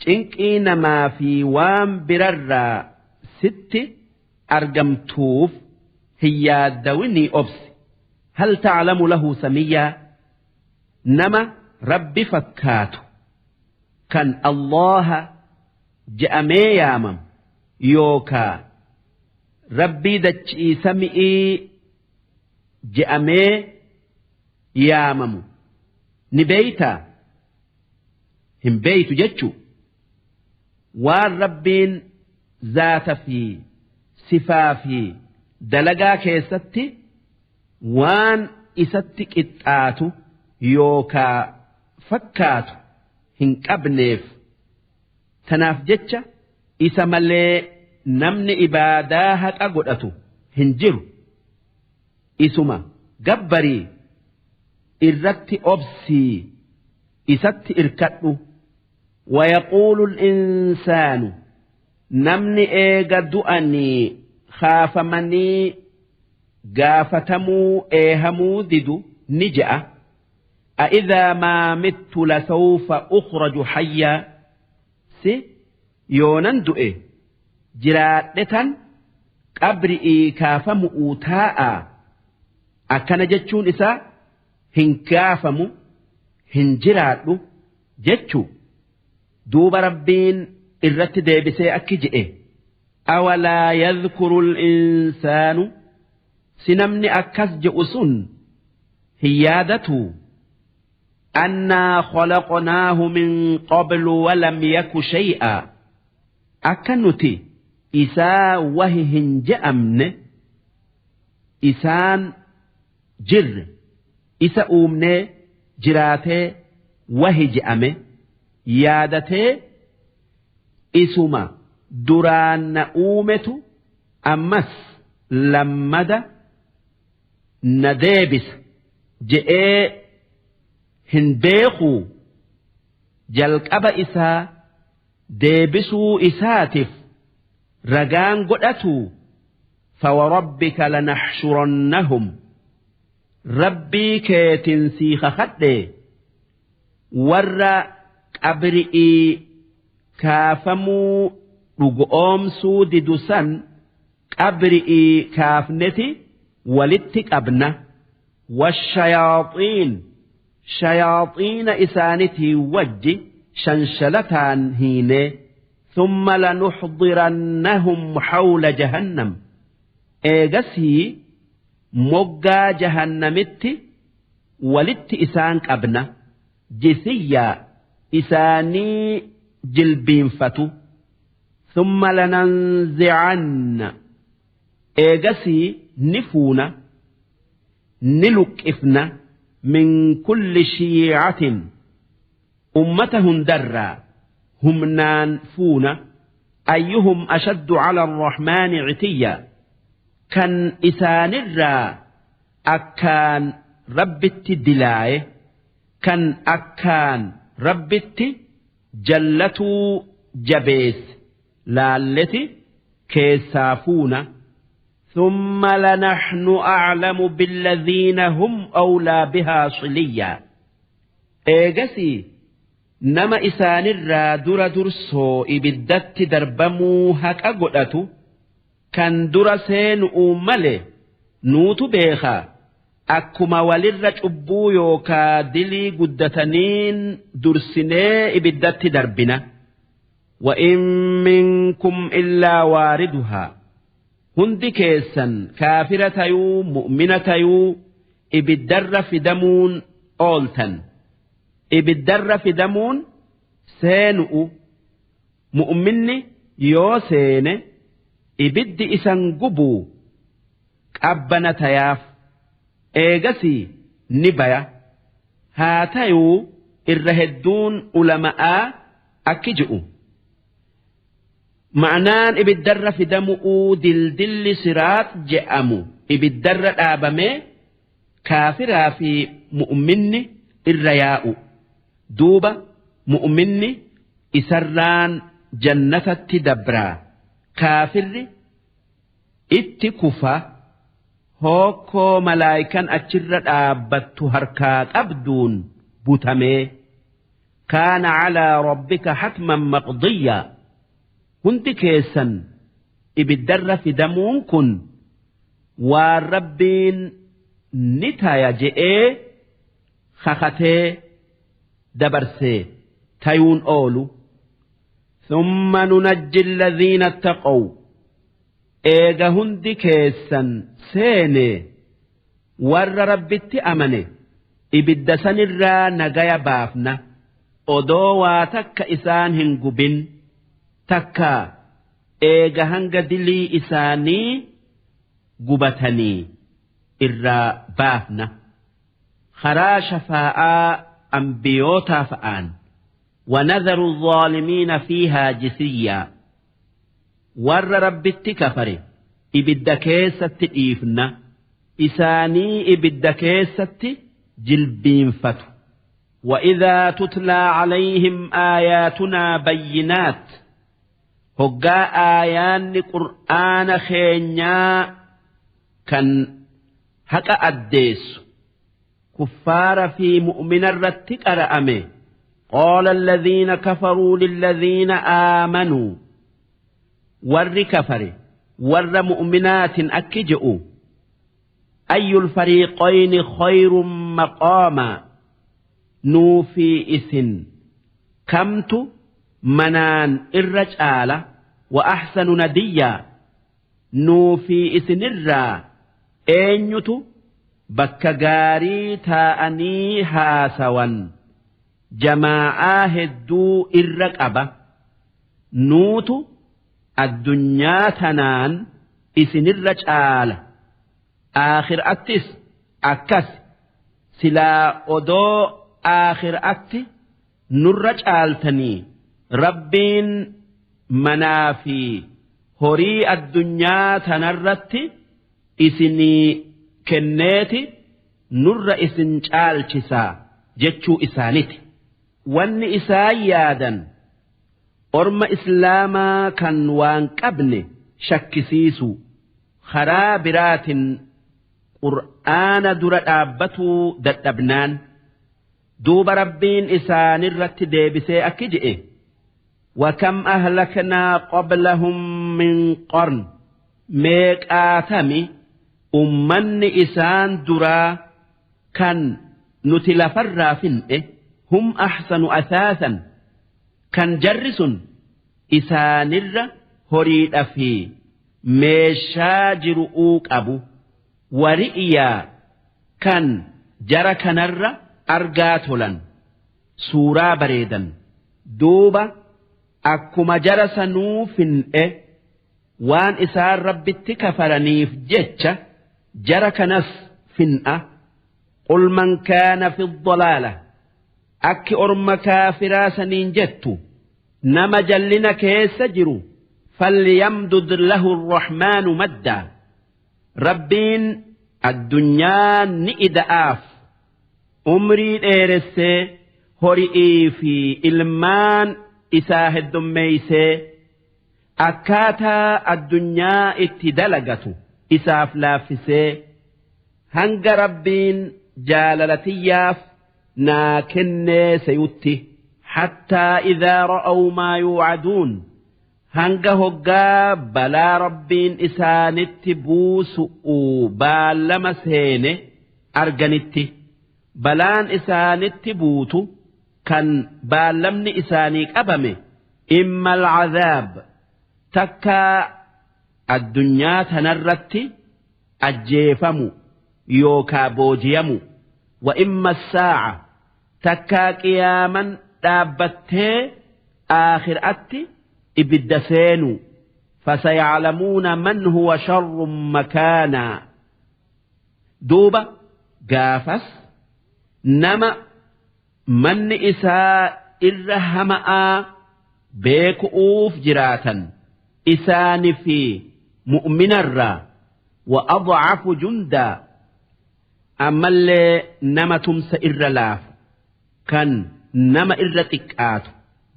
[SPEAKER 2] cinqii namaa fi waan birarraa sitti argamtuuf hin yaaddawinii obsi hal ta'lamu lahu samiyyaa nama rabbi fakkaatu kan Allaha je'amee yaamamu yookaa rabbii dachii sami'ii je'amee yaamamu ni beeytaa hin beeytu jechuu. Waan Rabbiin zaata fi sifaa fi dalagaa keessatti waan isatti qixxaatu yookaa fakkaatu hin qabneef. Tanaaf jecha isa malee namni ibaadaa haqa godhatu hin jiru. Isuma gabbarii irratti obsii isatti irkadhu. Wayaquulu insaanu namni eega du'anii kaafamanii gaafatamuu eehamuu didu ni je'a. A'idhaa maa mittu lasawfa ukhraju hayyaa si yoonan du'e jiraadhe tan qabri'ii kaafamu'uu taa'aa akkana jechuun isaa hin kaafamu hin jiraadhu jechu duuba Rabbiin irratti deebisee akki je'e awalaa yadhkuru insaanu si namni akkas je'u sun hin yaadatuu annaa khalaqnaahu min qablu walam yaku shay'aa akka nuti isaa wahi hin je'amne isaan jirre isa uumnee jiraatee wahi je'ame yaadatee isuma duraan na uumetu ammas lammada na deebisa je'ee hin beekuu jalqaba isaa deebisuu isaatif ragaan godhatuu فوربك لنحشرنهم Rabbii keetin sii kakadhe warra qabri'ii kaafamuu dhugoomsuu didu san qabri'ii kaafneti walitti qabna washayaaxiin shayaaxiina isaanitii wajji shanshalataan hiinee ثم لنحضرنهم حول جهنم eegasii moggaa jahannamitti walitti isaan qabna jisiyyaa isaanii jilbiinfatu thumma lananzi'anna eegasii ni fuuna ni luqqifna min kulli shiicatin ummata hundarraa humnaan fuuna ayyuhum ashaddu cala arrahmaani citiyya kan isaanirraa akkaan Rabbitti dilaaye kan akkaan Rabbitti jallatuu jabeesse laalleti keessaa fuuna ثم لنحن أعلم بالذين هم أولى بها صليا eegasii nama isaanirraa dura dursoo ibiddatti darbamuu haqa godhatu kan dura seenu'uu male nuutu beekaa akkuma walirra cubbuu yookaa dilii guddataniin dursinee ibiddatti darbina. وإن منكم إلا واردها hundi keessan kaafira tayuu mu'mina tayuu ibiddarra fidamuun ooltan ibiddarra fidamuun seenu'u mu'minni yoo seene ibiddi isan gubuu qabbana tayaaf eegasii ni baya haa tayuu irra hedduun ulama'aa akki je'u. Ma'naan ibiddarra fidamu'uu dildilli siraax je'amu ibiddarra dhaabamee kaafiraa fi mu'minni irra yaa'u. Duuba mu'minni isarraan jannatatti dabraa kaafirri itti kufa hookkoo malaayikan achirra dhaabbattu harkaa qabduun butamee kaana calaa rabbika hatman maqdiyyaa hundi keessan ibiddarra fidamuun kun waan Rabbiin ni taya je'ee kakatee dabarsee tayuun oolu. ثم ننجي الذين اتقوا eega hundi keessan seene warra Rabbitti amane ibidda sanirraa nagaya baafna odoo waa takka isaan hin gubin. Takkaa eega hanga dilii isaanii gubatanii irraa baafna karaa shafaa'aa ambiyootaa fa'aan. ونذر الظالمين فيها جثيا ور ربtti kafare ibidda keessatti dhiifna, isaanii ibidda keessatti jilbiinfatu. وإذا تتلى عليهم آياتنا بينات hoggaa aayaanni qur'aana keenyaa kan haqa addeessu kuffaara fi mu'mina irratti qara'ame, قال الذين كفروا للذين آمنوا warri kafare warra mu'minaatin akki je'u: أي الفريقين خير مقاما nuu fi isin kamtu manaan irra caala? وأحسن نديا nuu fi isinirraa eenyutu bakka gaarii taa'anii haasawan jamaa'aa hedduu irra qaba? Nuutu addunyaa tanaan isinirra caala, aakhiraattis akkas. Silaa odoo aakhiraatti nurra caaltanii, rabbiin manaa fi horii addunyaa tanarratti isinii kenneeti nurra isin caalchisaa jechuu isaaniti. Wanni isaan yaadan orma islaamaa kan waan qabne shakkisiisu, karaa biraatin qur'aana dura dhaabbatuu dadhabnaan, duuba rabbiin isaanirratti deebisee akki je'e: وكم أهلكنا قبلهم من قرن meeqaatami ummanni isaan duraa kan nuti lafarraa fin'e, هم أحسن أثاثا kan jarri sun isaanirra horiidha fi meeshaa jiru'uu qabu, ورئيا kan jara kanarra argaa tolan, suuraa bareedan. Duuba akkuma jara sanuu fin'e, waan isaan rabbitti kafaraniif jecha jara kanas fin'a. قل من كان في الضلالة akki orma kaafiraa saniin jettu, nama jallina keessa jiru, فليمدد له الرحمن مدا rabbiin addunyaa ni ida'aaf, umrii dheeressee, hori'ii fi ilmaan isaa heddummeeysee, akkaataa addunyaa itti dalagatu isaaf laaffisee, hanga rabbiin jaalalatiyyaaf naa kennee seyutti. حتى إذا رأوا ما يوعدون hanga hoggaa balaa rabbiin isaanitti buusu'u baallama seene arganitti. Balaan isaanitti buutu kan baallamni isaanii qabame, إما العذاب takkaa addunyaa tanarratti ajjeefamu yookaa boojiyamu, وإما الساعة takkaa qiyaaman dhaabbattee aakhiraatti ibidda seenu. فسيعلمون من هو شر مكانا duuba gaafas nama manni isaa irra hama'aa beeku'uuf jiraatan isaani fi mu'minarraa. وأضعف جندا ammallee nama tumsa irra laafu, kan nama irra xiqqaatu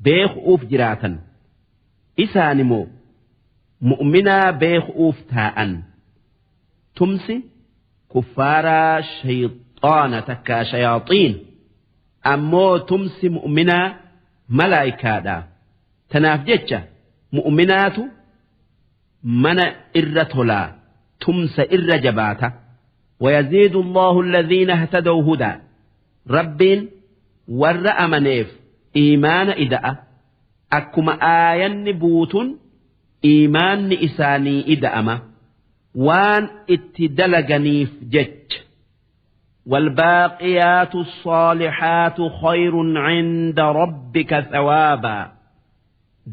[SPEAKER 2] beeku'uuf jiraatan. Isaan immoo mu'minaa beeku'uuf taa'an. Tumsi kuffaaraa shayxaana takkaa shayaaxiin, ammoo tumsi mu'minaa malaayikaadha. Tanaaf jecha mu'minaatu mana irra tolaa, tumsa irra jabaata. ويزيد الله الذين اهتدوا هدى rabbiin warra amaneef iimaana ida'a. Akkuma aayanni buutun iimaanni isaanii ida'ama waan itti dalaganiif jecha. والباقيات الصالحات خير عند ربك ثوابا.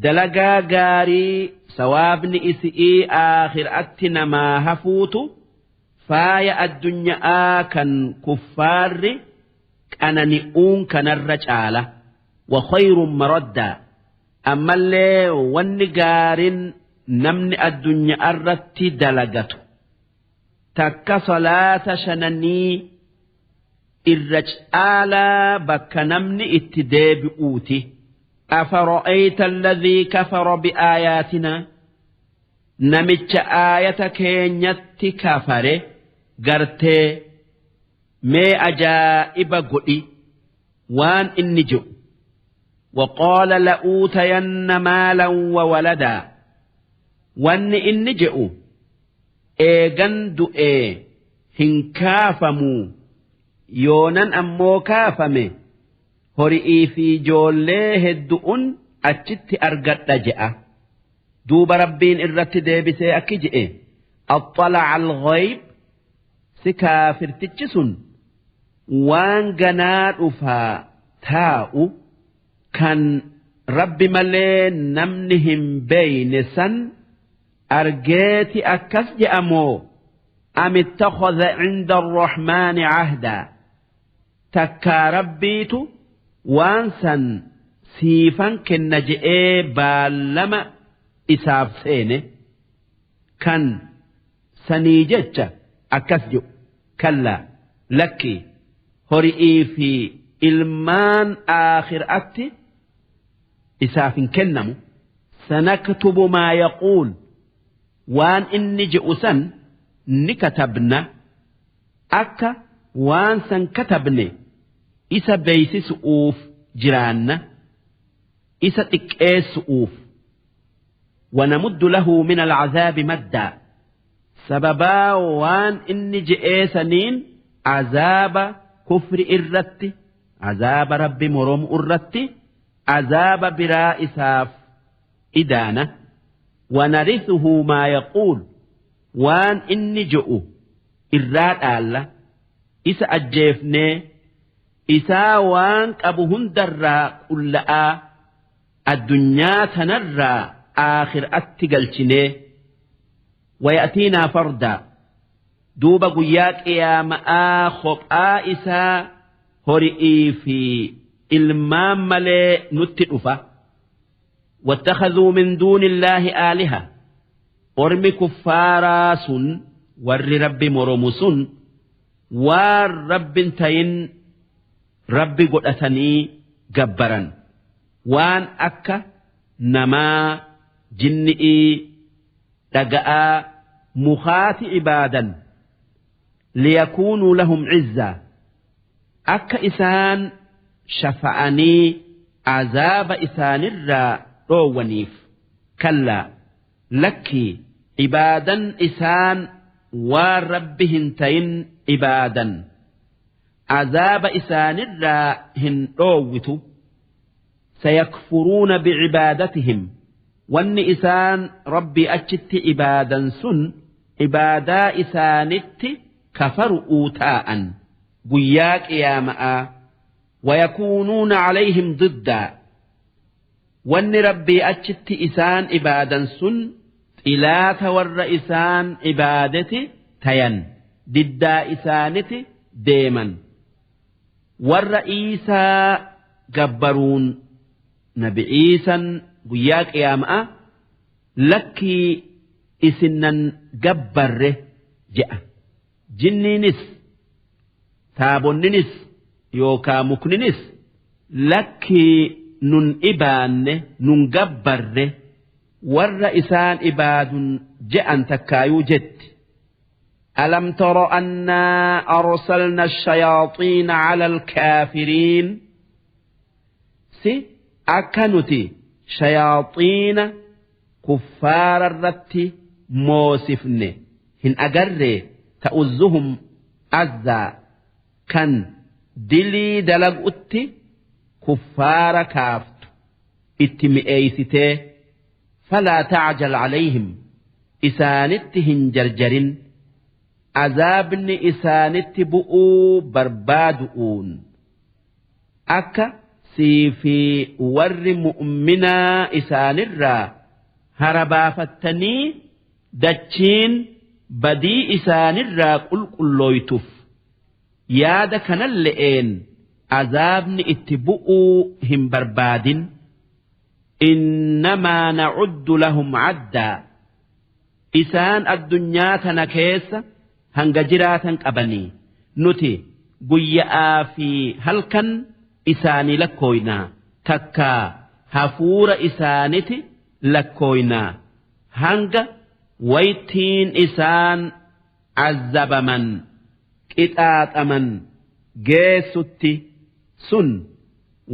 [SPEAKER 2] Dalagaa gaarii sawaabni isi'ii aakhiraatti namaa hafuutu faaya addunyaa kan kuffaarri qanani'uun kanarra caala. Wa khayrun maraddaa ammallee wanni gaarin namni addunyaarratti dalagatu takka salaata shananii irra caalaa bakka namni itti deebi'uuti. Afara'ayta alladhii kafara bi'aayaatinaa namicha aayata keenyatti kafare gartee mee ajaa'iba godhi waan inni jedhu. وقال لأوتين مالا وولدا wanni inni je'u eegan du'ee hin kaafamuu yoonan ammoo kaafame hori'ii fi ijoollee heddu'un achitti argadha je'a. Duuba Rabbiin irratti deebisee akki je'e: Axxala'a al-ghayb, si kaafirtichi sun waan ganaa dhufaa taa'u kan Rabbi malee namni hin beeyne san argeeti akkas je'amoo, am ittakhadha cinda arrahmaani cahdaa, takkaa Rabbiitu waan san siifan kenna je'ee baallama isaaf seene kan sanii jecha akkas jedhu? Kallaa, lakkii, hori'ii fi ilmaan aakhiraatti isaaf hin kennamu. Sanaktubu maa yaquul, waan inni je'u san ni katabna, akka waan san katabne isa beeysisu'uuf jiraanna, isa xiqqeessu'uuf. Wanamuddu lahu min alcazaabi maddaa, sababaa waan inni je'ee saniin azaaba kufri irratti, azaaba Rabbi moromu irratti azaaba biraa isaaf idaana. Wanarithuhu maa yaquul, waan inni je'u irraa dhaalla, isa ajjeefnee isaa waan qabu hundarraa qulla'aa addunyaa tanarraa aakhiraatti galchinee. Waya'tiinaa fardaa, duuba guyyaa qiyaama'aa kophaa isaa hori'ii fi ilmaan malee nutti dhufa. Wattakhadhuu min duuni illaahi aaliha, ormi kuffaaraa sun, warri Rabbi moromu sun, waan Rabbin tayin Rabbi godhatanii gabbaran, waan akka namaa, jinni'ii, dhaga'aa, mukaati ibaadan. Liyakuunuu lahum cizzaa, akka isaan shafa'anii azaaba isaanirraa dhoowwaniif. Kallaa, lakkii, ibaadan isaan waan Rabbi hin tayin ibaadan azaaba isaanirraa hin dhoowwitu. Sayakfuruuna bicibaadatihim, wanni isaan Rabbii achitti ibaadan sun ibaadaa isaanitti kafaru'uu taa'an guyyaa qiyaama'aa. Wayakuunuuna calayhim diddaa, wanni Rabbii achitti isaan ibaadan sun xilaata warra isaan ibaadeti tayan, diddaa isaaniti deeman. Warra Iisaa gabbaruun Nabi Iisan guyyaa qiyaama'a lakkii isinnan gabbarre je'a. Jinniinis taabonninis yookaa mukninis lakkii nun ibaanne, nun gabbarre warra isaan ibaadun je'an takkaayuu jetti. Alam tara annaa arsalna ash-shayaaxiina ala al-kaafiriin, si akka nuti shayaaxiina kuffaara irratti moosifne hin agarree? Ta'uzzuhum azzaa, kan dilii dalagutti kuffaara kaaftu itti mi'eeysitee. Falaa ta'jal calayhim, isaanitti hin jarjarin azaabni isaanitti bu'uu barbaadu'uun akka sii fi warri mu'minaa isaanirraa hara baafattanii dachiin badii isaanirraa qulqullooytuf. Yaada kanalle'een azaabni itti bu'uu hin barbaadin. Innamaa na'uddu lahum caddaa. Isaan addunyaa tana keessa hanga jiraatan qabanii nuti guyya'aa fi halkan isaanii lakkooynaa takkaa hafuura isaaniti lakkooynaa hanga waytiin isaan azzabaman qixaaxaman geessutti sun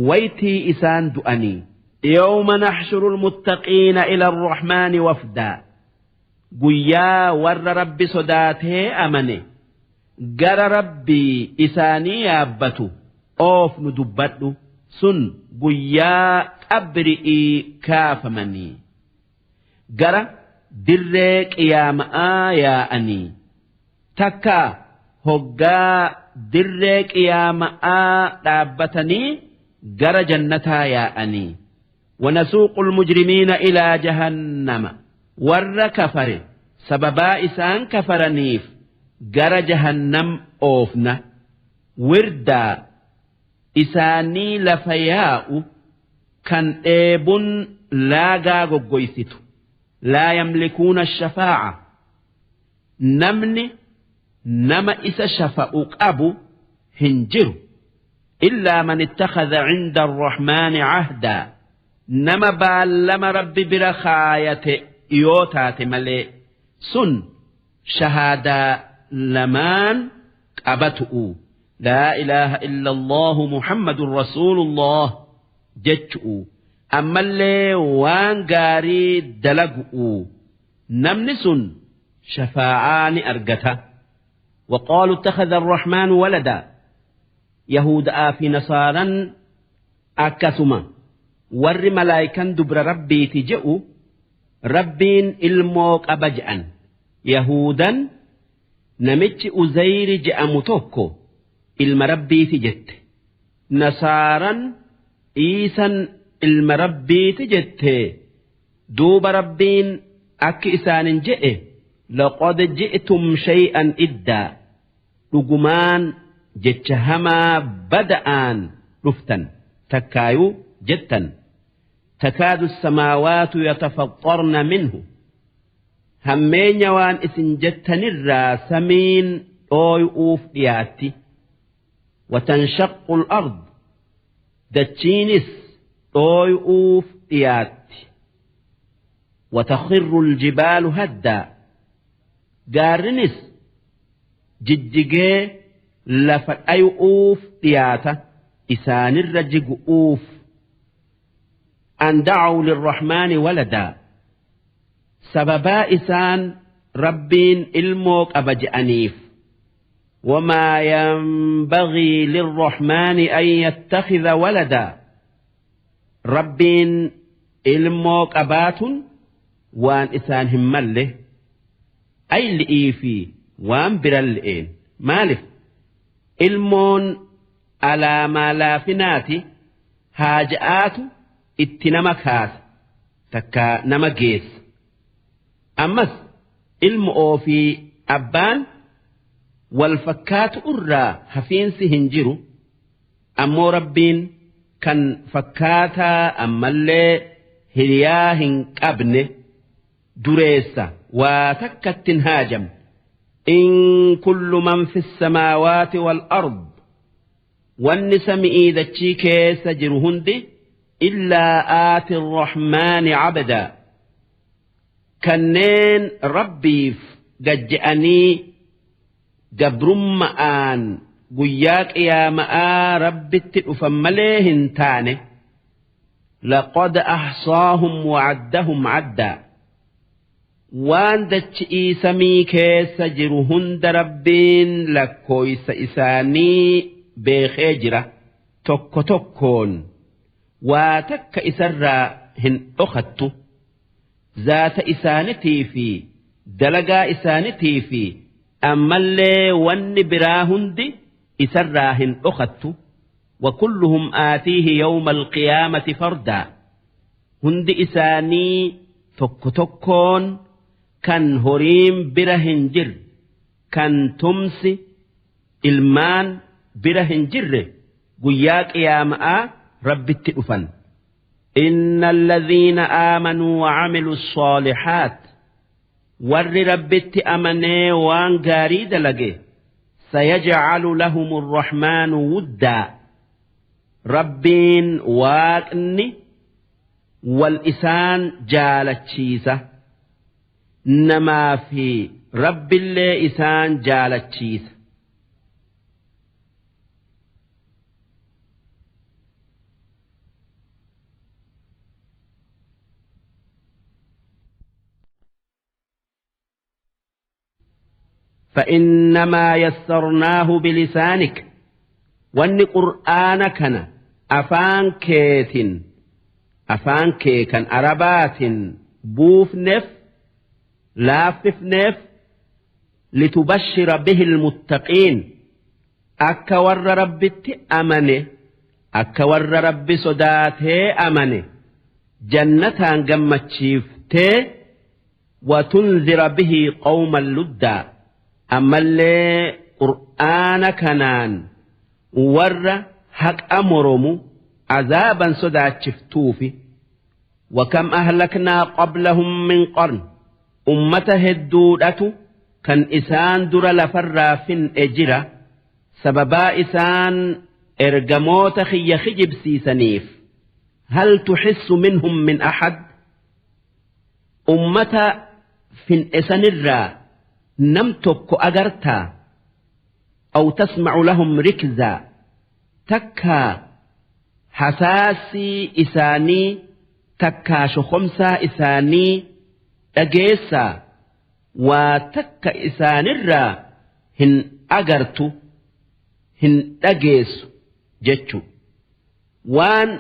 [SPEAKER 2] waytii isaan du'anii. Yawma naxshuru almuttaqiina ila arrahmaani wafdaa guyyaa warra rabbi sodaatee amane gara rabbii isaanii yaabbatu oofnu dubbadhu sun guyyaa qabri'ii kaafamanii. Gara dirree qiyaama'aa yaa'anii takkaa hoggaa dirree qiyaama'aa dhaabbatanii gara jannataa yaa'anii. Wanasuuqul mujrimiina ilaa jahannama warra kafare sababaa isaan kafaraniif gara jahannam oofna wirdaa isaanii lafa yaa'u kan dheebun laagaa goggoysitu laa yamlikuuna shafaa'a namni nama isa shafa'u qabu hin jiru illaa man ittakhadha cinda arrahmaani cahdaa nama baallama rabbi bira kaayate yoo taate malee sun shahaadaa lamaan qabatu'u laa ilaaha illa allahu muhammadun rasuulullah jechu'u ammallee waan gaarii dalagu'u namni sun shafaa'aa ni argata. وقالوا اتخذ الرحمن ولدا يهود في نصارى akkasuma warri malaayikan dubra rabbiiti je'u rabbiin ilmoo qaba je'an yahudan namichi uzayri je'amu tokko ilma rabbiiti jette nasaaran iisan ilma rabbiiti jette duuba rabbiin akki isaanin je'e laqad ji'tum shay'an iddaa dhugumaan jecha hamaa bada'aan dhuftan takkaayuu jettan takaadu samaawaatu yatafaxxarna minhu hammeenya waan isin jettanirraa samiin dhooyu'uuf dhiyaatti watanshaqu al-ard dachiinis dhooyu'uuf dhiyaatti watakhirru al-jibaalu haddaa gaarrinis jijjigee lafa dhayu'uuf dhiyaata isaanirra jigu'uuf an da'aw lirrahmaani waladaa sababaa isaan rabbiin ilmoo qaba je'aniif wamaa yanbagii lirrahmaani an yattakhidha waladaa rabbiin ilmoo qabaatun waan isaan hin malle ayli'ii fi waan biran li'een maalif ilmoon alaamaa laafinaati haaja'aatu itti nama kaasa takka nama geessa ammas ilmu ofii abbaan wal fakkaatu irraa hafiinsi hin jiru ammoo rabbiin kan fakkaataa ammallee hiriyaa hin qabne dureessa waa takkatti hin haajamne in kullu man fi samaawaati wal ard wanni sami'ii dachii keessa jiru hundi illaa aati arrahmaani abdaa kanneen rabbiif gajje'anii gabrumma'aan guyyaa qiyaama'aa rabbitti dhufan malee hin taane laqad ahsaahum wa'addahum addaa waan dachi'ii samii keessa jiru hunda rabbiin lakkooysa isaanii beekee jira tokko tokkoon waa takka isarraa hin dhokattu zaata isaanitii fi dalagaa isaanitii fi ammallee wanni biraa hundi isarraa hin dhokattu. وكلهم آتيه يوم القيامة فردا. Hundi isaanii tokko tokkoon kan horiin bira hin jirre, kan tumsi ilmaan bira hin jirre guyyaa qiyaama'aa Rabbitti dhufan. إن الذين آمنوا وعملوا الصالحات, warri Rabbitti amanee waan gaarii dalage, سيجعل لهم الرحمن ودا, Rabbiin Waaqni wal isaan jaalachiisa, namaa fi Rabbillee isaan jaalachiisa. فإنما يسرناه بلسانك, wanni Qur'aana kana afaan keetin, afaan kee kan Arabaatin buufneef, laaffifneef, لتبشر به المتقين, akka warra Rabbitti amane, akka warra Rabbi sodaatee amane jannataan gammachiiftee, وتنذر به قوما لدا, ammallee Qur'aana kanaan warra haqa moromu azaaban sodaachiftuufi. وكم أهلكنا قبلهم من قرن, ummata hedduudhatu kan isaan dura lafarraa fin'e jira sababaa isaan ergamoota kiyya kijibsiisaniif. هل تحس منهم من أحد, ummata fin'e sanirraa nam tokko agartaa? أو تسمع لهم ركزا, takkaa hasaasii isaanii, takkaa shokomsaa isaanii dhageessaa? Waa takka isaanirraa hin agartu, hin dhageessu jechu. Waan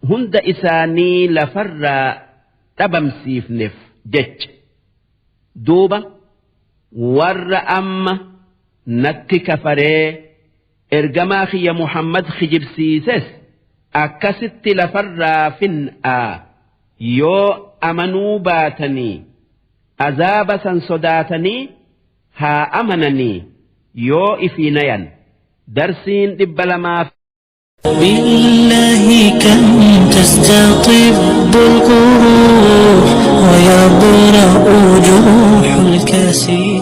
[SPEAKER 2] hunda isaanii lafarraa dhabamsiifneef jecha. Duuba warra amma natti kafaree ergamaa kiyya Muhammad kijibsiises akkasitti lafarraa fin'aa. Yoo amanuu baatanii azaaba san sodaatanii haa amananii yoo ifii nayan. Darsiin 200.
[SPEAKER 1] بالله كم تستطب القروح ويبرأ جروح الكسير.